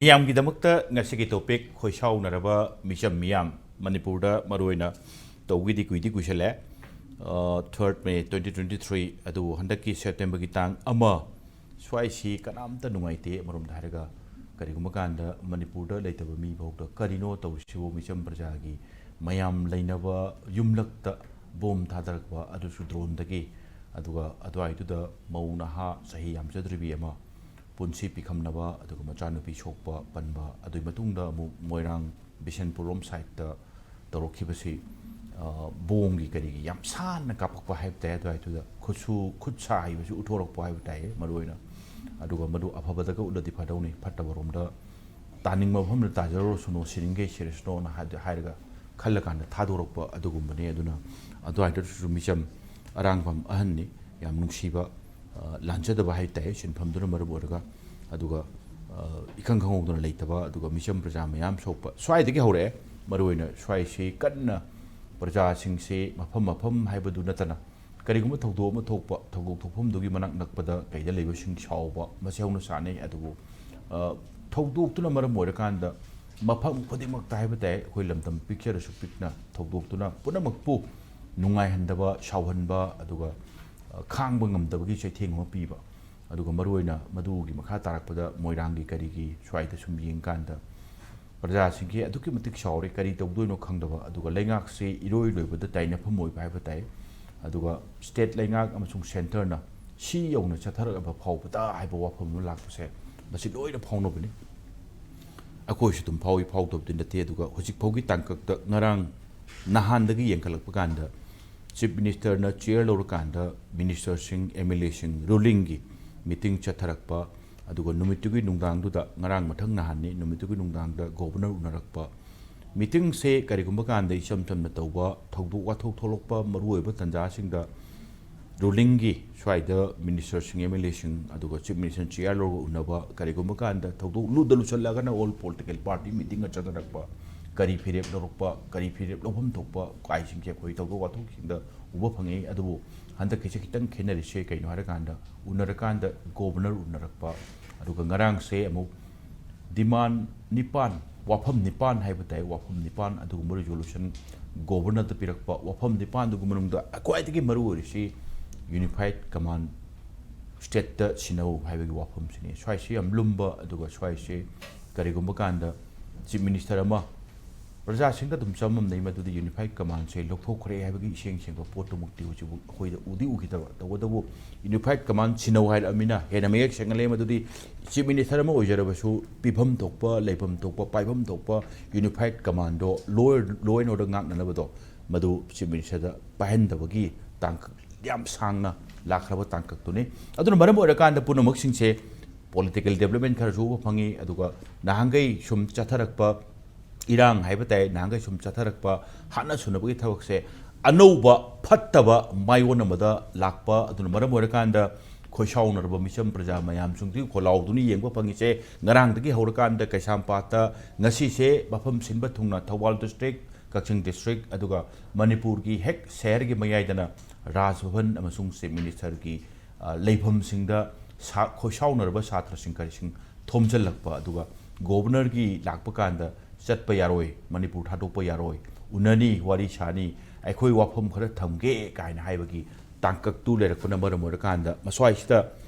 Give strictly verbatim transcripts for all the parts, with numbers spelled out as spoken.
ꯃꯤꯌꯥꯝꯒꯤꯗꯃꯛꯇ ꯉꯁꯤꯒꯤ topic ꯈꯣꯏꯁꯥꯎꯅꯔꯕ ꯃꯤꯆꯝ ꯃꯤꯌꯥꯝ꯫ ꯃꯅꯤꯄꯨꯔꯗ ꯃꯔꯨꯑꯣꯏꯅ ꯇꯧꯒꯤꯗꯤ ꯀꯨꯏꯗꯤ ꯀꯨꯏꯁꯜꯂꯦ, third May twenty twenty three꯫ ꯑꯗꯨꯕꯨ ꯍꯟꯗꯛꯀꯤ September ꯒꯤ ꯇꯥꯡ ꯑꯃ ꯁ꯭ꯋꯥꯏꯁꯤ ꯀꯅꯥꯝꯇ ꯅꯨꯡꯉꯥꯏꯇꯦ꯫ ꯑꯃꯔꯣꯝꯗ ꯍꯥꯏꯔꯒ, ꯀꯔꯤꯒꯨꯝꯕ ꯀꯥꯟꯗ ꯃꯅꯤꯄꯨꯔꯗ ꯂꯩꯇꯕ ꯃꯤ ꯐꯥꯎꯗ ꯀꯔꯤꯅꯣ ꯇꯧꯔꯤꯁꯤꯕꯨ, ꯃꯤꯆꯝ ꯄ꯭ꯔꯖꯥꯒꯤ ꯃꯌꯥꯝ ꯂꯩꯅꯕ ꯌꯨꯝꯂꯛꯇ ꯕꯣꯝ ꯊꯥꯗꯔꯛꯄ, ꯑꯗꯨꯁꯨ drone ꯗꯒꯤ꯫ ꯑꯗꯨꯒ ꯑꯗꯨꯋꯥꯏꯗꯨꯗ ꯃꯧ ꯅꯍꯥ ꯆꯍꯤ ꯌꯥꯝꯖꯗ꯭ꯔꯤꯕꯤ ꯑꯃ ꯄꯨꯟꯁꯤ ꯄꯤꯈꯝꯅꯕ, ꯑꯗꯨꯒ ꯃꯆꯥꯅꯨꯄꯤ ꯁꯣꯛꯄ ꯄꯟꯕ, ꯑꯗꯨꯒꯤ ꯃꯇꯨꯡꯗ ꯑꯃꯨꯛ ꯃꯣꯏꯔꯥꯡ ꯕꯤꯁꯦꯟꯄꯨꯔ ꯔꯣꯝ side ꯇ ꯇꯧꯔꯛꯈꯤꯕꯁꯤ, ꯑ, ꯕꯣꯝꯒꯤ ꯀꯔꯤꯒꯤ ꯌꯥꯝ ꯁꯥꯟꯅ ꯀꯥꯞꯄꯛꯄ ꯍꯥꯏꯕ ꯇꯥꯏ꯫ ꯑꯗꯨꯋꯥꯏꯗꯨꯗ ꯈꯨꯠꯁꯨ, ꯈꯨꯠ ꯁꯥ ꯍꯩꯕꯁꯨ ꯎꯠꯊꯣꯔꯛꯄ ꯍꯥꯏꯕ ꯇꯥꯏꯌꯦ꯫ ꯃꯔꯨꯑꯣꯏꯅ ꯑꯗꯨꯒ ꯃꯗꯨ ꯑꯐꯕꯗꯒ ꯎꯠꯂꯗꯤ ꯐꯗꯧꯅꯤ, ꯐꯠꯇꯕꯔꯣꯝꯗ ꯇꯥꯅꯤꯡꯕ ꯃꯐꯝꯗ ꯇꯥꯖꯔꯨꯔꯁꯅꯨ, ꯁꯤꯅꯤꯡꯈꯩ ꯁꯤꯔꯁꯅꯣꯅ ꯍꯥꯏꯗ-, ꯍꯥꯏꯔꯒ ꯈꯜꯂꯀꯥꯟꯗ ꯊꯥꯗꯣꯔꯛꯄ ꯑꯗꯨꯒꯨꯝꯕꯅꯤ꯫ ꯑꯗꯨꯅ ꯑꯗꯨꯋꯥꯏꯗꯁꯨ ꯃꯤꯆꯝ ꯑꯔꯥꯡꯕꯝ ꯑꯍꯟꯅꯤ, ꯌꯥꯝ ꯅꯨꯡꯁꯤꯕ, ꯑ, ꯂꯥꯟꯖꯗꯕ ꯍꯥꯏ ꯇꯥꯏ, ꯁꯤꯟꯐꯝꯗꯨꯅ ꯃꯔꯝ ꯑꯣꯏꯔꯒ꯫ ꯑꯗꯨꯒ, ꯑ, ꯏꯈꯪ ꯈꯪꯍꯧꯗꯅ ꯂꯩꯇꯕ, ꯑꯗꯨꯒ ꯃꯤꯆꯝ ꯄ꯭ꯔꯖꯥ ꯃꯌꯥꯝ ꯁꯣꯛꯄ ꯁ꯭ꯋꯥꯏꯗꯒꯤ ꯍꯧꯔꯛꯑꯦ꯫ ꯃꯔꯨꯑꯣꯏꯅ ꯁ꯭ꯋꯥꯏꯁꯤ ꯀꯟꯅ ꯄ꯭ꯔꯖꯥꯁꯤꯡꯁꯤ ꯃꯐꯝ ꯃꯐꯝ ꯍꯥꯏꯕꯗꯨ ꯅꯠꯇꯅ, ꯀꯔꯤꯒꯨꯝꯕ ꯊꯧꯗꯣꯛ ꯑꯃ ꯊꯣꯛꯄ, ꯊꯧꯗꯣꯛ ꯊꯣꯛꯐꯝꯗꯨꯒꯤ ꯃꯅꯥꯛ ꯅꯛꯄꯗ ꯀꯩꯗ ꯂꯩꯕꯁꯤꯡ ꯁꯥꯎꯕ, ꯃꯁꯤ ꯍꯧꯅ ꯁꯥꯅꯩ꯫ ꯑꯗꯨꯕꯨ, ꯑ, ꯊꯧꯗꯣꯛꯇꯨꯅ ꯃꯔꯝ ꯑꯣꯏꯔꯀꯥꯟꯗ ꯃꯐꯝ ꯈꯨꯗꯤꯡꯃꯛꯇ ꯍꯥꯏꯕ ꯇꯥꯏ, ꯑꯩꯈꯣꯏ ꯂꯝꯗꯝ ꯄꯤꯛꯆꯔꯁꯨ ꯄꯤꯛꯅ ꯊꯧꯗꯣꯛꯇꯨꯅ ꯄꯨꯝꯅꯃꯛꯄꯨ ꯅꯨꯡꯉꯥꯏꯍꯟꯗꯕ, ꯁꯥꯎꯍꯟꯕ, ꯑꯗꯨꯒ, ꯑ, ꯈꯥꯡꯕ ꯉꯝꯗꯕꯒꯤ ꯆꯩꯊꯦꯡ ꯑꯃ ꯄꯤꯕ꯫ ꯑꯗꯨꯒ ꯃꯔꯨꯑꯣꯏꯅ ꯃꯗꯨꯒꯤ ꯃꯈꯥ ꯇꯥꯔꯛꯄꯗ ꯃꯣꯏꯔꯥꯡꯒꯤ ꯀꯔꯤꯒꯤ ꯁ꯭ꯋꯥꯏꯗ ꯁꯨꯝ ꯌꯦꯡꯀꯥꯟꯗ ꯄ꯭ꯔꯖꯥꯁꯤꯡꯁꯦ ꯑꯗꯨꯛꯀꯤ ꯃꯇꯤꯛ ꯁꯥꯎꯔꯦ, ꯀꯔꯤ ꯇꯧꯗꯣꯏꯅꯣ ꯈꯪꯗꯕ꯫ ꯑꯗꯨꯒ ꯂꯩꯉꯥꯛꯁꯦ ꯏꯔꯣꯏ ꯂꯣꯏꯕꯗ ꯇꯥꯏꯅꯐꯝ ꯑꯣꯏꯕ ꯍꯥꯏꯕ ꯇꯥꯏ꯫ ꯑꯗꯨꯒ state ꯂꯩꯉꯥꯛ ꯑꯃꯁꯨꯡ centre ꯅ ꯁꯤ ꯌꯧꯅ ꯆꯠꯊꯔꯛꯂꯕ ꯐꯥꯎꯕꯗ ꯍꯥꯏꯕ ꯋꯥꯐꯝ ꯑꯃ ꯂꯥꯛꯄꯁꯦ, ꯃꯁꯤ ꯂꯣꯏꯅ ꯐꯥꯎꯅꯕꯅꯤ꯫ ꯑꯩꯈꯣꯏꯁꯨ ꯑꯗꯨꯝ ꯐꯥꯎꯏ, ꯐꯥꯎꯗꯕꯗꯤ ꯅꯠꯇꯦ꯫ ꯑꯗꯨꯒ ꯍꯧꯖꯤꯛ ꯐꯥꯎꯒꯤ ꯇꯥꯡꯀꯛꯇ ꯉꯔꯥꯡ ꯅꯍꯥꯟꯗꯒꯤ ꯌꯦꯡꯈꯠꯂꯛꯄ ꯀꯥꯟꯗ Chief Minister ꯅ chair ꯂꯧꯔꯀꯥꯟꯗ minister ꯁꯤꯡ, M L A ꯁꯤꯡ, ruling ꯒꯤ meeting ꯆꯠꯊꯔꯛꯄ, ꯑꯗꯨꯒ ꯅꯨꯃꯤꯠꯇꯨꯒꯤ ꯅꯨꯡꯗꯥꯡꯗꯨꯗ, ꯉꯔꯥꯡ ꯃꯊꯪ ꯅꯍꯥꯟꯅꯤ, ꯅꯨꯃꯤꯠꯇꯨꯒꯤ ꯅꯨꯡꯗꯥꯡꯗ Governor ꯎꯅꯔꯛꯄ, ꯃꯤꯇꯤꯡꯁꯦ ꯀꯔꯤꯒꯨꯝꯕ ꯀꯥꯟꯗ ꯏꯆꯝ ꯆꯝꯅ ꯇꯧꯕ, ꯊꯧꯗꯣꯛ ꯋꯥꯊꯣꯛ ꯊꯣꯛꯂꯛꯄ ꯃꯔꯨꯑꯣꯏꯕ ꯇꯥꯟꯖꯥꯁꯤꯡꯗ ꯔꯨꯂꯤꯡꯒꯤ ꯁ꯭ꯋꯥꯏꯗ ꯃꯤꯅꯤꯁꯇꯔꯁꯤꯡ, ꯑꯦꯝ ꯑꯦꯜ ꯑꯦꯁꯤꯡ, ꯑꯗꯨꯒ ꯆꯤꯐ ꯃꯤꯅꯤꯁꯇꯔ ꯆꯤꯌꯥꯔ ꯂꯧꯔꯒ ꯎꯅꯕ, ꯀꯔꯤꯒꯨꯝꯕ ꯀꯥꯟꯗ ꯊꯧꯗꯣꯛ ꯂꯨꯗ ꯂꯨꯁꯜꯂꯒꯅ ꯑꯣꯜ ꯄꯣꯂꯤꯇꯤꯀꯦꯜ ꯄꯥꯔꯇꯤ ꯃꯤꯇꯤꯡꯒ ꯆꯠꯅꯔꯛꯄ, ꯀꯔꯤ ꯐꯤꯔꯦꯞ ꯂꯧꯔꯛꯄ, ꯀꯔꯤ ꯐꯤꯔꯦꯞ ꯂꯧꯐꯝ ꯊꯣꯛꯄ ꯀꯥꯏꯁꯤꯡꯁꯦ ꯑꯩꯈꯣꯏ ꯊꯧꯗꯣꯛ ꯋꯥꯊꯣꯛꯁꯤꯡꯗ ꯎꯕ ꯐꯪꯉꯤ꯫ ꯑꯗꯨꯕꯨ ꯍꯟꯗꯛꯀꯤꯁꯦ ꯈꯤꯇꯪ ꯈꯦꯠꯅꯔꯤꯁꯦ ꯀꯩꯅꯣ ꯍꯥꯏꯔꯀꯥꯟꯗ, ꯎꯅꯔꯀꯥꯟꯗ ꯒꯣꯕꯔꯅꯔ ꯎꯅꯔꯛꯄ, ꯑꯗꯨꯒ ꯉꯔꯥꯡꯁꯦ ꯑꯃꯨꯛ ꯗꯤꯃꯥꯟ ꯅꯤꯄꯥꯟ, ꯋꯥꯐꯝ ꯅꯤꯄꯥꯟ ꯍꯥꯏꯕ ꯇꯥꯏ, ꯋꯥꯐꯝ ꯅꯤꯄꯥꯟ ꯑꯗꯨꯒꯨꯝꯕ ꯔꯤꯖꯣꯂꯨꯁꯟ ꯒꯣꯕꯔꯅꯔꯗ ꯄꯤꯔꯛꯄ꯫ ꯋꯥꯐꯝ ꯅꯤꯄꯥꯟꯗꯨꯒꯤ ꯃꯅꯨꯡꯗ ꯈ꯭ꯋꯥꯏꯗꯒꯤ ꯃꯔꯨ ꯑꯣꯏꯔꯤꯁꯤ ꯌꯨꯅꯤꯐꯥꯏꯠ ꯀꯃꯥꯟ ꯁ꯭ꯇꯦꯠꯇ ꯁꯤꯟꯅꯧ ꯍꯥꯏꯕꯒꯤ ꯋꯥꯐꯝꯁꯤꯅꯤ꯫ ꯁ꯭ꯋꯥꯏꯁꯤ ꯌꯥꯝ ꯂꯨꯝꯕ, ꯑꯗꯨꯒ ꯁ꯭ꯋꯥꯏꯁꯤ ꯀꯔꯤꯒꯨꯝꯕ ꯀꯥꯟꯗ ꯆꯤꯐ ꯃꯤꯅꯤꯁꯇꯔ ꯑꯃ ꯄ꯭ꯔꯖꯥꯁꯤꯡꯗ ꯑꯗꯨꯝ ꯆꯃꯝꯅꯩ, ꯃꯗꯨꯗꯤ ꯌꯨꯅꯤꯐꯥꯏꯠ ꯀꯃꯥꯟꯁꯦ ꯂꯧꯊꯣꯛꯈ꯭ꯔꯦ ꯍꯥꯏꯕꯒꯤ ꯏꯁꯦꯡ ꯁꯦꯡꯕ ꯄꯣꯠꯇꯨꯃꯛꯇꯤ ꯍꯧꯖꯤꯛ ꯑꯩꯈꯣꯏꯗ ꯎꯗꯤ ꯎꯈꯤꯗꯕ꯫ ꯇꯧꯕꯇꯕꯨ ꯌꯨꯅꯤꯐꯥꯏꯠ ꯀꯃꯥꯟ ꯁꯤꯟꯅꯧ ꯍꯥꯏꯔꯛꯑꯃꯤꯅ ꯍꯦꯟꯅ ꯃꯌꯦꯛ ꯁꯦꯡꯍꯜꯂꯦ, ꯃꯗꯨꯗꯤ ꯆꯤꯐ ꯃꯤꯅꯤꯁꯇꯔ ꯑꯃ ꯑꯣꯏꯖꯔꯕꯁꯨ ꯄꯤꯐꯝ ꯊꯣꯛꯄ, ꯂꯩꯐꯝ ꯊꯣꯛꯄ, ꯄꯥꯏꯐꯝ ꯊꯣꯛꯄ ꯌꯨꯅꯤꯐꯥꯏꯠ ꯀꯃꯥꯟꯗꯣ, ꯂꯣ, ꯂꯣ ꯑꯦꯟ ꯑꯣꯔꯗꯔ ꯉꯥꯛꯅꯅꯕꯗꯣ, ꯃꯗꯨ ꯆꯤꯐ ꯃꯤꯅꯤꯁꯇꯔꯗ ꯄꯥꯏꯍꯟꯗꯕꯒꯤ ꯇꯥꯡꯀꯛ ꯌꯥꯝ ꯁꯥꯡꯅ ꯂꯥꯛꯈ꯭ꯔꯕ ꯇꯥꯡꯀꯛꯇꯨꯅꯤ꯫ ꯑꯗꯨꯅ ꯃꯔꯝ ꯑꯣꯏꯔꯀꯥꯟꯗ ꯄꯨꯝꯅꯃꯛꯁꯤꯡꯁꯦ ꯄꯣꯂꯤꯇꯤꯀꯦꯜ ꯗꯦꯕꯂꯞꯃꯦꯟ ꯈꯔꯁꯨ ꯎꯕ ꯐꯪꯉꯤ꯫ ꯑꯗꯨꯒ ꯅꯍꯥꯟꯈꯩ ꯁꯨꯝ ꯆꯠꯊꯔꯛꯄ ꯏꯔꯥꯡ ꯍꯥꯏꯕ ꯇꯥꯏ, ꯅꯍꯥꯟꯈꯩ ꯁꯨꯝ ꯆꯠꯊꯔꯛꯄ ꯍꯥꯠꯅ ꯁꯨꯅꯕꯒꯤ ꯊꯕꯛꯁꯦ ꯑꯅꯧꯕ ꯐꯠꯇꯕ ꯃꯥꯏꯑꯣꯟ ꯑꯃꯗ ꯂꯥꯛꯄ꯫ ꯑꯗꯨꯅ ꯃꯔꯝ ꯑꯣꯏꯔꯀꯥꯟꯗ ꯈꯣꯏꯁꯥꯎꯅꯔꯕ ꯃꯤꯆꯝ ꯄ꯭ꯔꯖꯥ ꯃꯌꯥꯝꯁꯤꯡꯗꯨꯒꯤ ꯈꯣꯜꯂꯥꯎꯗꯨꯅ ꯌꯦꯡꯕ ꯐꯪꯉꯤꯁꯦ꯫ ꯉꯔꯥꯡꯗꯒꯤ ꯍꯧꯔꯀꯥꯟꯗ ꯀꯩꯁꯥꯝꯄꯥꯠꯇ, ꯉꯁꯤꯁꯦ ꯃꯐꯝ ꯁꯤꯟꯕ ꯊꯨꯡꯅ ꯊꯧꯕꯥꯜ ꯗꯤꯁꯇ꯭ꯔꯤꯛ, ꯀꯛꯆꯤꯡ ꯗꯤꯁꯇ꯭ꯔꯤꯛ, ꯑꯗꯨꯒ ꯃꯅꯤꯄꯨꯔꯒꯤ ꯍꯦꯛ ꯁꯍꯔꯒꯤ ꯃꯌꯥꯏꯗꯅ ꯔꯥꯖ ꯚꯕꯟ ꯑꯃꯁꯨꯡ ꯆꯤꯐ ꯃꯤꯅꯤꯁꯇꯔꯒꯤ, ꯑ, ꯂꯩꯐꯝꯁꯤꯡꯗ ꯁꯥ-, ꯈꯣꯏꯁꯥꯎꯅꯔꯕ ꯁꯥꯇ꯭ꯔꯁꯤꯡ ꯈꯔꯁꯤꯡ ꯊꯣꯝꯖꯤꯜꯂꯛꯄ, ꯑꯗꯨꯒ ꯒꯣꯕꯔꯅꯔꯒꯤ ꯂꯥꯛꯄ ꯀꯥꯟꯗ ꯆꯠꯄ ꯌꯥꯔꯣꯏ, ꯃꯅꯤꯄꯨꯔ ꯊꯥꯗꯣꯛꯄ ꯌꯥꯔꯣꯏ, ꯎꯅꯅꯤ, ꯋꯥꯔꯤ ꯁꯥꯅꯤ, ꯑꯩꯈꯣꯏ ꯋꯥꯐꯝ ꯈꯔ ꯊꯝꯒꯦ ꯀꯥꯏꯅ ꯍꯥꯏꯕꯒꯤ ꯇꯥꯡꯀꯛꯇꯨ ꯂꯩꯔꯛꯄꯅ ꯃꯔꯝ ꯑꯣꯏꯔꯀꯥꯟꯗ, ꯃꯁ꯭ꯋꯥꯏꯁꯤꯗ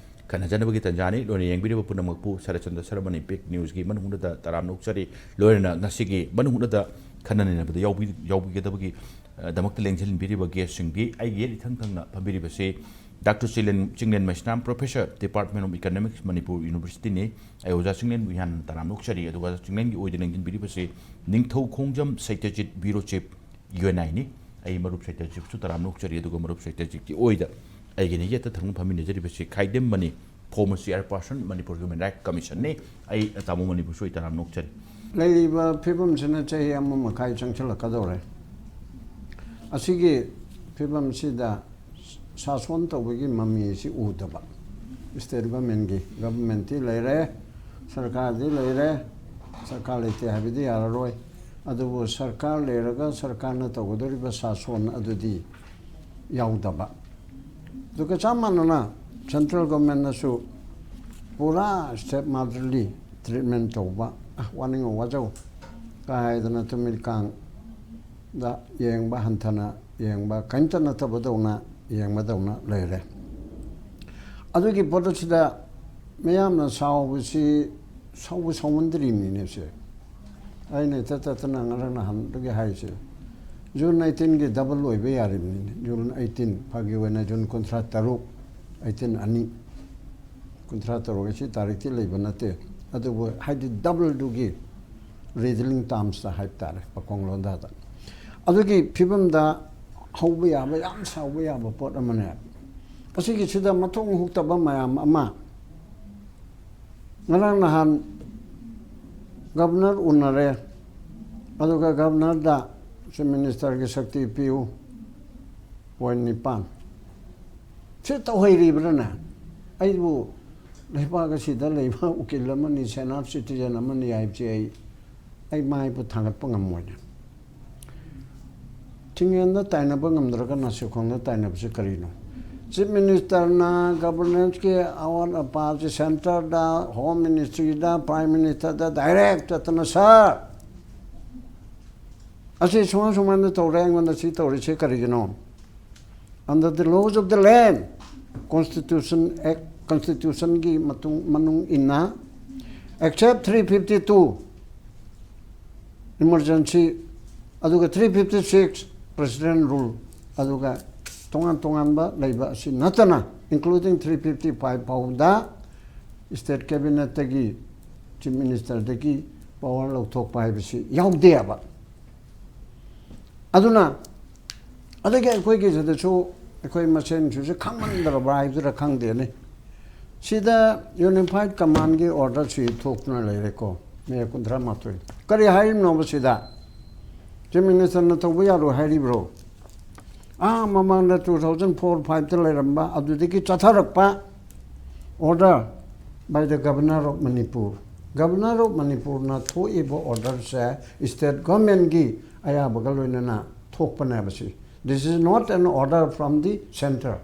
ꯈꯟꯅꯖꯅꯕꯒꯤ ꯇꯥꯟꯖꯥꯅꯤ꯫ ꯂꯣꯏꯅ ꯌꯦꯡꯕꯤꯔꯤꯕ ꯄꯨꯝꯅꯃꯛꯄꯨ ꯁꯔꯠꯆꯟꯗ꯭ꯔ ꯁꯔꯃꯅ ꯏꯝꯄꯦꯛ ꯅ꯭ꯌꯨꯁꯀꯤ ꯃꯅꯨꯡ ꯍꯨꯠꯅꯗ ꯇꯔꯥꯝꯅ ꯑꯣꯛꯆꯔꯤ꯫ ꯂꯣꯏꯅꯅ ꯉꯁꯤꯒꯤ ꯃꯅꯨꯡ ꯍꯨꯠꯅꯗ ꯈꯟꯅ ꯅꯩꯅꯕꯗ ꯌꯥꯎꯕꯤ-, ꯌꯥꯎꯕꯤꯒꯗꯕꯒꯤ, ꯑ, ꯗꯃꯛꯇ ꯂꯦꯡꯁꯤꯟꯕꯤꯔꯤꯕ ꯒꯦꯁꯁꯤꯡꯗꯤ, ꯑꯩꯒꯤ ꯌꯦꯠ ꯏꯊꯪ ꯊꯪꯅ ꯐꯝꯕꯤꯔꯤꯕꯁꯤ doctor Chinglen, Chinglen Meisnam, Professor, Department of Economics, Manipur Universityꯅꯤ꯫ ꯑꯩ ꯑꯣꯖꯥ ꯆꯤꯡꯂꯦꯟꯕꯨ ꯏꯍꯥꯟ ꯍꯥꯟꯅ ꯇꯔꯥꯝꯅ ꯑꯣꯛꯆꯔꯤ꯫ ꯑꯗꯨꯒ ꯆꯤꯡꯂꯦꯟꯒꯤ ꯑꯣꯏꯗ ꯂꯦꯡꯁꯤꯟꯕꯤꯔꯤꯕꯁꯤ ꯅꯤꯡꯊꯧꯈꯣꯡꯖꯝ ꯁꯩꯇꯖꯤꯠ, Bureau Chief, ꯌꯨ ꯑꯦꯟ ꯑꯥꯏꯅꯤ꯫ ꯑꯩ ꯃꯔꯨꯞ ꯁꯩꯇꯖꯤꯠꯄꯨꯁꯨ ꯇꯔꯥꯝꯅ ꯑꯣꯛꯆꯔꯤ, ꯑꯗꯨꯒ ꯃꯔꯨꯞ ꯁꯩꯇꯖꯤꯠꯀꯤ ꯑꯣꯏꯗ ꯑꯩꯒꯤꯅ ꯌꯦꯠꯇ ꯊꯪꯅ ꯐꯝꯃꯤꯟꯅꯖꯔꯤꯕꯁꯤ Khaidem Mani, former chairperson, Manipur Human Rights Commissionꯅꯤ꯫ ꯑꯩ ꯇꯥꯃꯣ ꯃꯅꯤꯕꯨꯁꯨ ꯑꯩ ꯇꯔꯥꯝꯅ ꯑꯣꯛꯆꯔꯤ꯫ ꯂꯩꯔꯤꯕ ꯐꯤꯕꯝꯁꯤꯅ ꯆꯍꯤ ꯑꯃ ꯃꯈꯥꯏ ꯆꯪꯁꯤꯜꯂꯛꯀꯗꯧꯔꯦ꯫ ꯑꯁꯤꯒꯤ ꯐꯤꯕꯝꯁꯤꯗ ꯁꯥꯁꯣꯟ ꯇꯧꯕꯒꯤ ꯃꯃꯤ ꯑꯁꯤ ꯎꯗꯕ꯫ ꯁ꯭ꯇꯦꯠ ꯒꯚꯔꯟꯃꯦꯟꯒꯤ, ꯒꯚꯔꯟꯃꯦꯟꯠꯇꯤ ꯂꯩꯔꯦ, ꯁꯔꯀꯥꯔꯗꯤ ꯂꯩꯔꯦ, ꯁꯔꯀꯥꯔ ꯂꯩꯇꯦ ꯍꯥꯏꯕꯗꯤ ꯌꯥꯔꯔꯣꯏ꯫ ꯑꯗꯨꯕꯨ ꯁꯔꯀꯥꯔ ꯂꯩꯔꯒ ꯁꯔꯀꯥꯔꯅ ꯇꯧꯒꯗꯧꯔꯤꯕ ꯁꯥꯁꯣꯟ ꯑꯗꯨꯗꯤ ꯌꯥꯎꯗꯕ꯫ ꯑꯗꯨꯒ ꯆꯞ ꯃꯥꯟꯅꯅ ꯁꯦꯟꯇ꯭ꯔꯦꯜ ꯒꯚꯔꯟꯃꯦꯟꯠꯅꯁꯨ ꯄꯨꯔꯥ ꯁ꯭ꯇꯦꯠ ꯃꯥꯗꯔꯂꯤ ꯇ꯭ꯔꯤꯠꯃꯦꯟꯠ ꯇꯧꯕ, "ꯑ, ꯋꯥꯅꯤꯡꯉꯣ ꯋꯥꯖꯧ" ꯀꯥꯏꯗꯅ ꯇꯨꯃꯤꯠ ꯀꯥꯡꯗ ꯌꯦꯡꯕ, ꯍꯟꯊꯅ ꯌꯦꯡꯕ, ꯀꯔꯤꯝꯇ ꯅꯠꯇꯕꯗꯧꯅ ꯌꯦꯡꯕꯗꯧꯅ ꯂꯩꯔꯦ꯫ ꯑꯗꯨꯒꯤ ꯄꯣꯠ ꯑꯁꯤꯗ ꯃꯤꯌꯥꯝꯅ ꯁꯥꯎꯕꯁꯤ, ꯁꯥꯎꯕ ꯁꯥꯎꯃꯟꯗ꯭ꯔꯤꯕꯅꯤꯅꯦ ꯁꯦ꯫ ꯑꯩꯅ ꯏꯇꯠ ꯇꯠꯇꯅ ꯉꯔꯥꯡ ꯅꯍꯥꯟꯗꯒꯤ ꯍꯥꯏꯔꯤꯁꯦ, ꯖꯨꯟ ꯑꯩꯠꯇꯤꯟꯒꯤ ꯗꯕꯜ ꯑꯣꯏꯕ ꯌꯥꯔꯤꯕꯅꯤꯅꯦ꯫ ꯖꯨꯟ ꯑꯩꯠꯇꯤꯟ, ꯐꯥꯒꯤ ꯑꯣꯏꯅ ꯖꯨꯟ ꯀꯨꯟꯊ꯭ꯔꯥ ꯇꯔꯨꯛ, ꯑꯩꯠꯇꯤꯟ ꯑꯅꯤ, ꯀꯨꯟꯊ꯭ꯔꯥ ꯇꯔꯨꯛ ꯑꯁꯤ ꯇꯥꯔꯤꯛꯇꯤ ꯂꯩꯕ ꯅꯠꯇꯦ꯫ ꯑꯗꯨꯕꯨ ꯍꯥꯏꯗꯤ ꯗꯕꯜꯗꯨꯒꯤ ꯔꯤꯗꯂꯤꯡ ꯇꯥꯔꯝꯁꯇ ꯍꯥꯏꯕ ꯇꯥꯔꯦ, ꯄꯥꯈꯣꯡ ꯂꯣꯟꯗꯥꯗ꯫ ꯑꯗꯨꯒꯤ ꯐꯤꯕꯝꯗ ꯍꯧꯕ ꯌꯥꯕ, ꯌꯥꯝ ꯁꯥꯎꯕ ꯌꯥꯕ ꯄꯣꯠ ꯑꯃꯅꯦ꯫ ꯑꯁꯤꯒꯤꯁꯤꯗ ꯃꯊꯣꯡ ꯍꯨꯛꯇꯕ ꯃꯌꯥꯝ ꯑꯃ꯫ ꯉꯔꯥꯡ ꯅꯍꯥꯟ ꯒꯕꯔꯅꯔ ꯎꯅꯔꯦ, ꯑꯗꯨꯒ ꯒꯕꯔꯅꯔꯗ ꯆꯤꯐ ꯃꯤꯅꯤꯁꯇꯔꯒꯤ ꯁꯛꯇꯤ ꯄꯤꯌꯨ, ꯄꯣꯏꯟꯠ ꯅꯤꯄꯥꯟ꯫ ꯁꯤ ꯇꯧꯍꯩꯔꯤꯕ꯭ꯔꯥꯅꯦ? ꯑꯩꯕꯨ ꯂꯩꯕꯥꯛ ꯑꯁꯤꯗ ꯂꯩꯕ ꯎꯀꯤꯜ ꯑꯃꯅꯤ, ꯁꯦꯅꯥꯞ ꯁꯤꯇꯤꯖꯟ ꯑꯃꯅꯤ ꯍꯥꯏꯕꯁꯦ ꯑꯩ, ꯑꯩ ꯃꯥꯏꯕꯨ ꯊꯥꯡꯒꯠꯄ ꯉꯝꯃꯣꯏꯅꯦ꯫ ꯊꯤꯡꯉꯦꯟꯗ ꯇꯥꯏꯅꯕ ꯉꯝꯗ꯭ꯔꯒ ꯅꯥꯁꯤꯈꯣꯡꯗ ꯇꯥꯏꯅꯕꯁꯤ ꯀꯔꯤꯅꯣ? ꯆꯤꯐ ꯃꯤꯅꯤꯁꯇꯔꯅ ꯒꯕꯔꯅꯦꯟꯁꯀꯤ ꯑꯋꯥꯠ ꯑꯄꯥꯁꯤ ꯁꯦꯟꯇꯔꯗ, ꯍꯣꯝ ꯃꯤꯅꯤꯁꯇ꯭ꯔꯤꯗ, ꯄ꯭ꯔꯥꯏꯝ ꯃꯤꯅꯤꯁꯇꯔꯗ ꯗꯥꯏꯔꯦꯛ ꯆꯠꯇꯅ, "ꯁꯥꯔ, ꯑꯁꯤ ꯁꯨꯃꯥꯏ ꯁꯨꯃꯥꯏꯅ ꯇꯧꯔꯦ, ꯑꯩꯉꯣꯟꯗ ꯁꯤ ꯇꯧꯔꯤꯁꯤ ꯀꯔꯤꯒꯤꯅꯣ?" Under the laws of the land, Constitution Act, ꯀꯟꯁꯇꯤꯇ꯭ꯌꯨꯁꯟꯒꯤ ꯃꯇꯨꯡ, ꯃꯅꯨꯡ ꯏꯟꯅ, except three fifty two, emergency, ꯑꯗꯨꯒ three fifty six, president rule, ꯑꯗꯨꯒ ꯇꯣꯉꯥꯟ ꯇꯣꯉꯥꯟꯕ ꯂꯩꯕ ꯑꯁꯤ ꯅꯠꯇꯅ, including three fifty five ꯐꯥꯎꯕꯗ state cabinetꯇꯒꯤ, ꯆꯤꯐ ꯃꯤꯅꯤꯁꯇꯔꯗꯒꯤ ꯄꯋꯥꯔ ꯂꯧꯊꯣꯛꯄ ꯍꯥꯏꯕꯁꯤ ꯌꯥꯎꯗꯦꯕ꯫ ꯑꯗꯨꯅ ꯑꯗꯒꯤ ꯑꯩꯈꯣꯏꯒꯤ ꯁꯤꯗꯁꯨ ꯑꯩꯈꯣꯏ ꯃꯁꯦꯟꯁꯤꯁꯨ ꯈꯪꯃꯟꯗ꯭ꯔꯕ ꯍꯥꯏꯗꯨꯔ ꯈꯪꯗꯦꯅꯦ꯫ ꯁꯤꯗ ꯌꯨꯅꯤꯐꯥꯏꯠ ꯀꯃꯥꯟꯒꯤ ꯑꯣꯔꯗꯔꯁꯤ ꯊꯣꯛꯇꯨꯅ ꯂꯩꯔꯦꯀꯣ꯫ ꯃꯦ ꯀꯨꯟꯊ꯭ꯔꯥ ꯃꯥꯊꯣꯏ꯫ ꯀꯔꯤ ꯍꯥꯏꯔꯤꯕꯅꯣꯕ ꯁꯤꯗ? ꯆꯤꯐ ꯃꯤꯅꯤꯁꯇꯔꯅ ꯇꯧꯕ ꯌꯥꯔꯣꯏ ꯍꯥꯏꯔꯤꯕ꯭ꯔꯣ? ꯑꯥ, ꯃꯃꯥꯡꯗ ꯇꯨ ꯊꯥꯎꯖꯟ ꯐꯣꯔ ꯐꯥꯏꯚꯇ ꯂꯩꯔꯝꯕ, ꯑꯗꯨꯗꯒꯤ ꯆꯠꯊꯔꯛꯄ order by the Governor of Manipur꯫ Governor of Manipureꯅ ꯊꯣꯛꯏꯕ orderꯁꯦ state governmentꯀꯤ ꯑꯌꯥꯕꯒ ꯂꯣꯏꯅꯅ ꯊꯣꯛꯄꯅꯦꯕ ꯁꯤ꯫ This is not an order from the centre꯫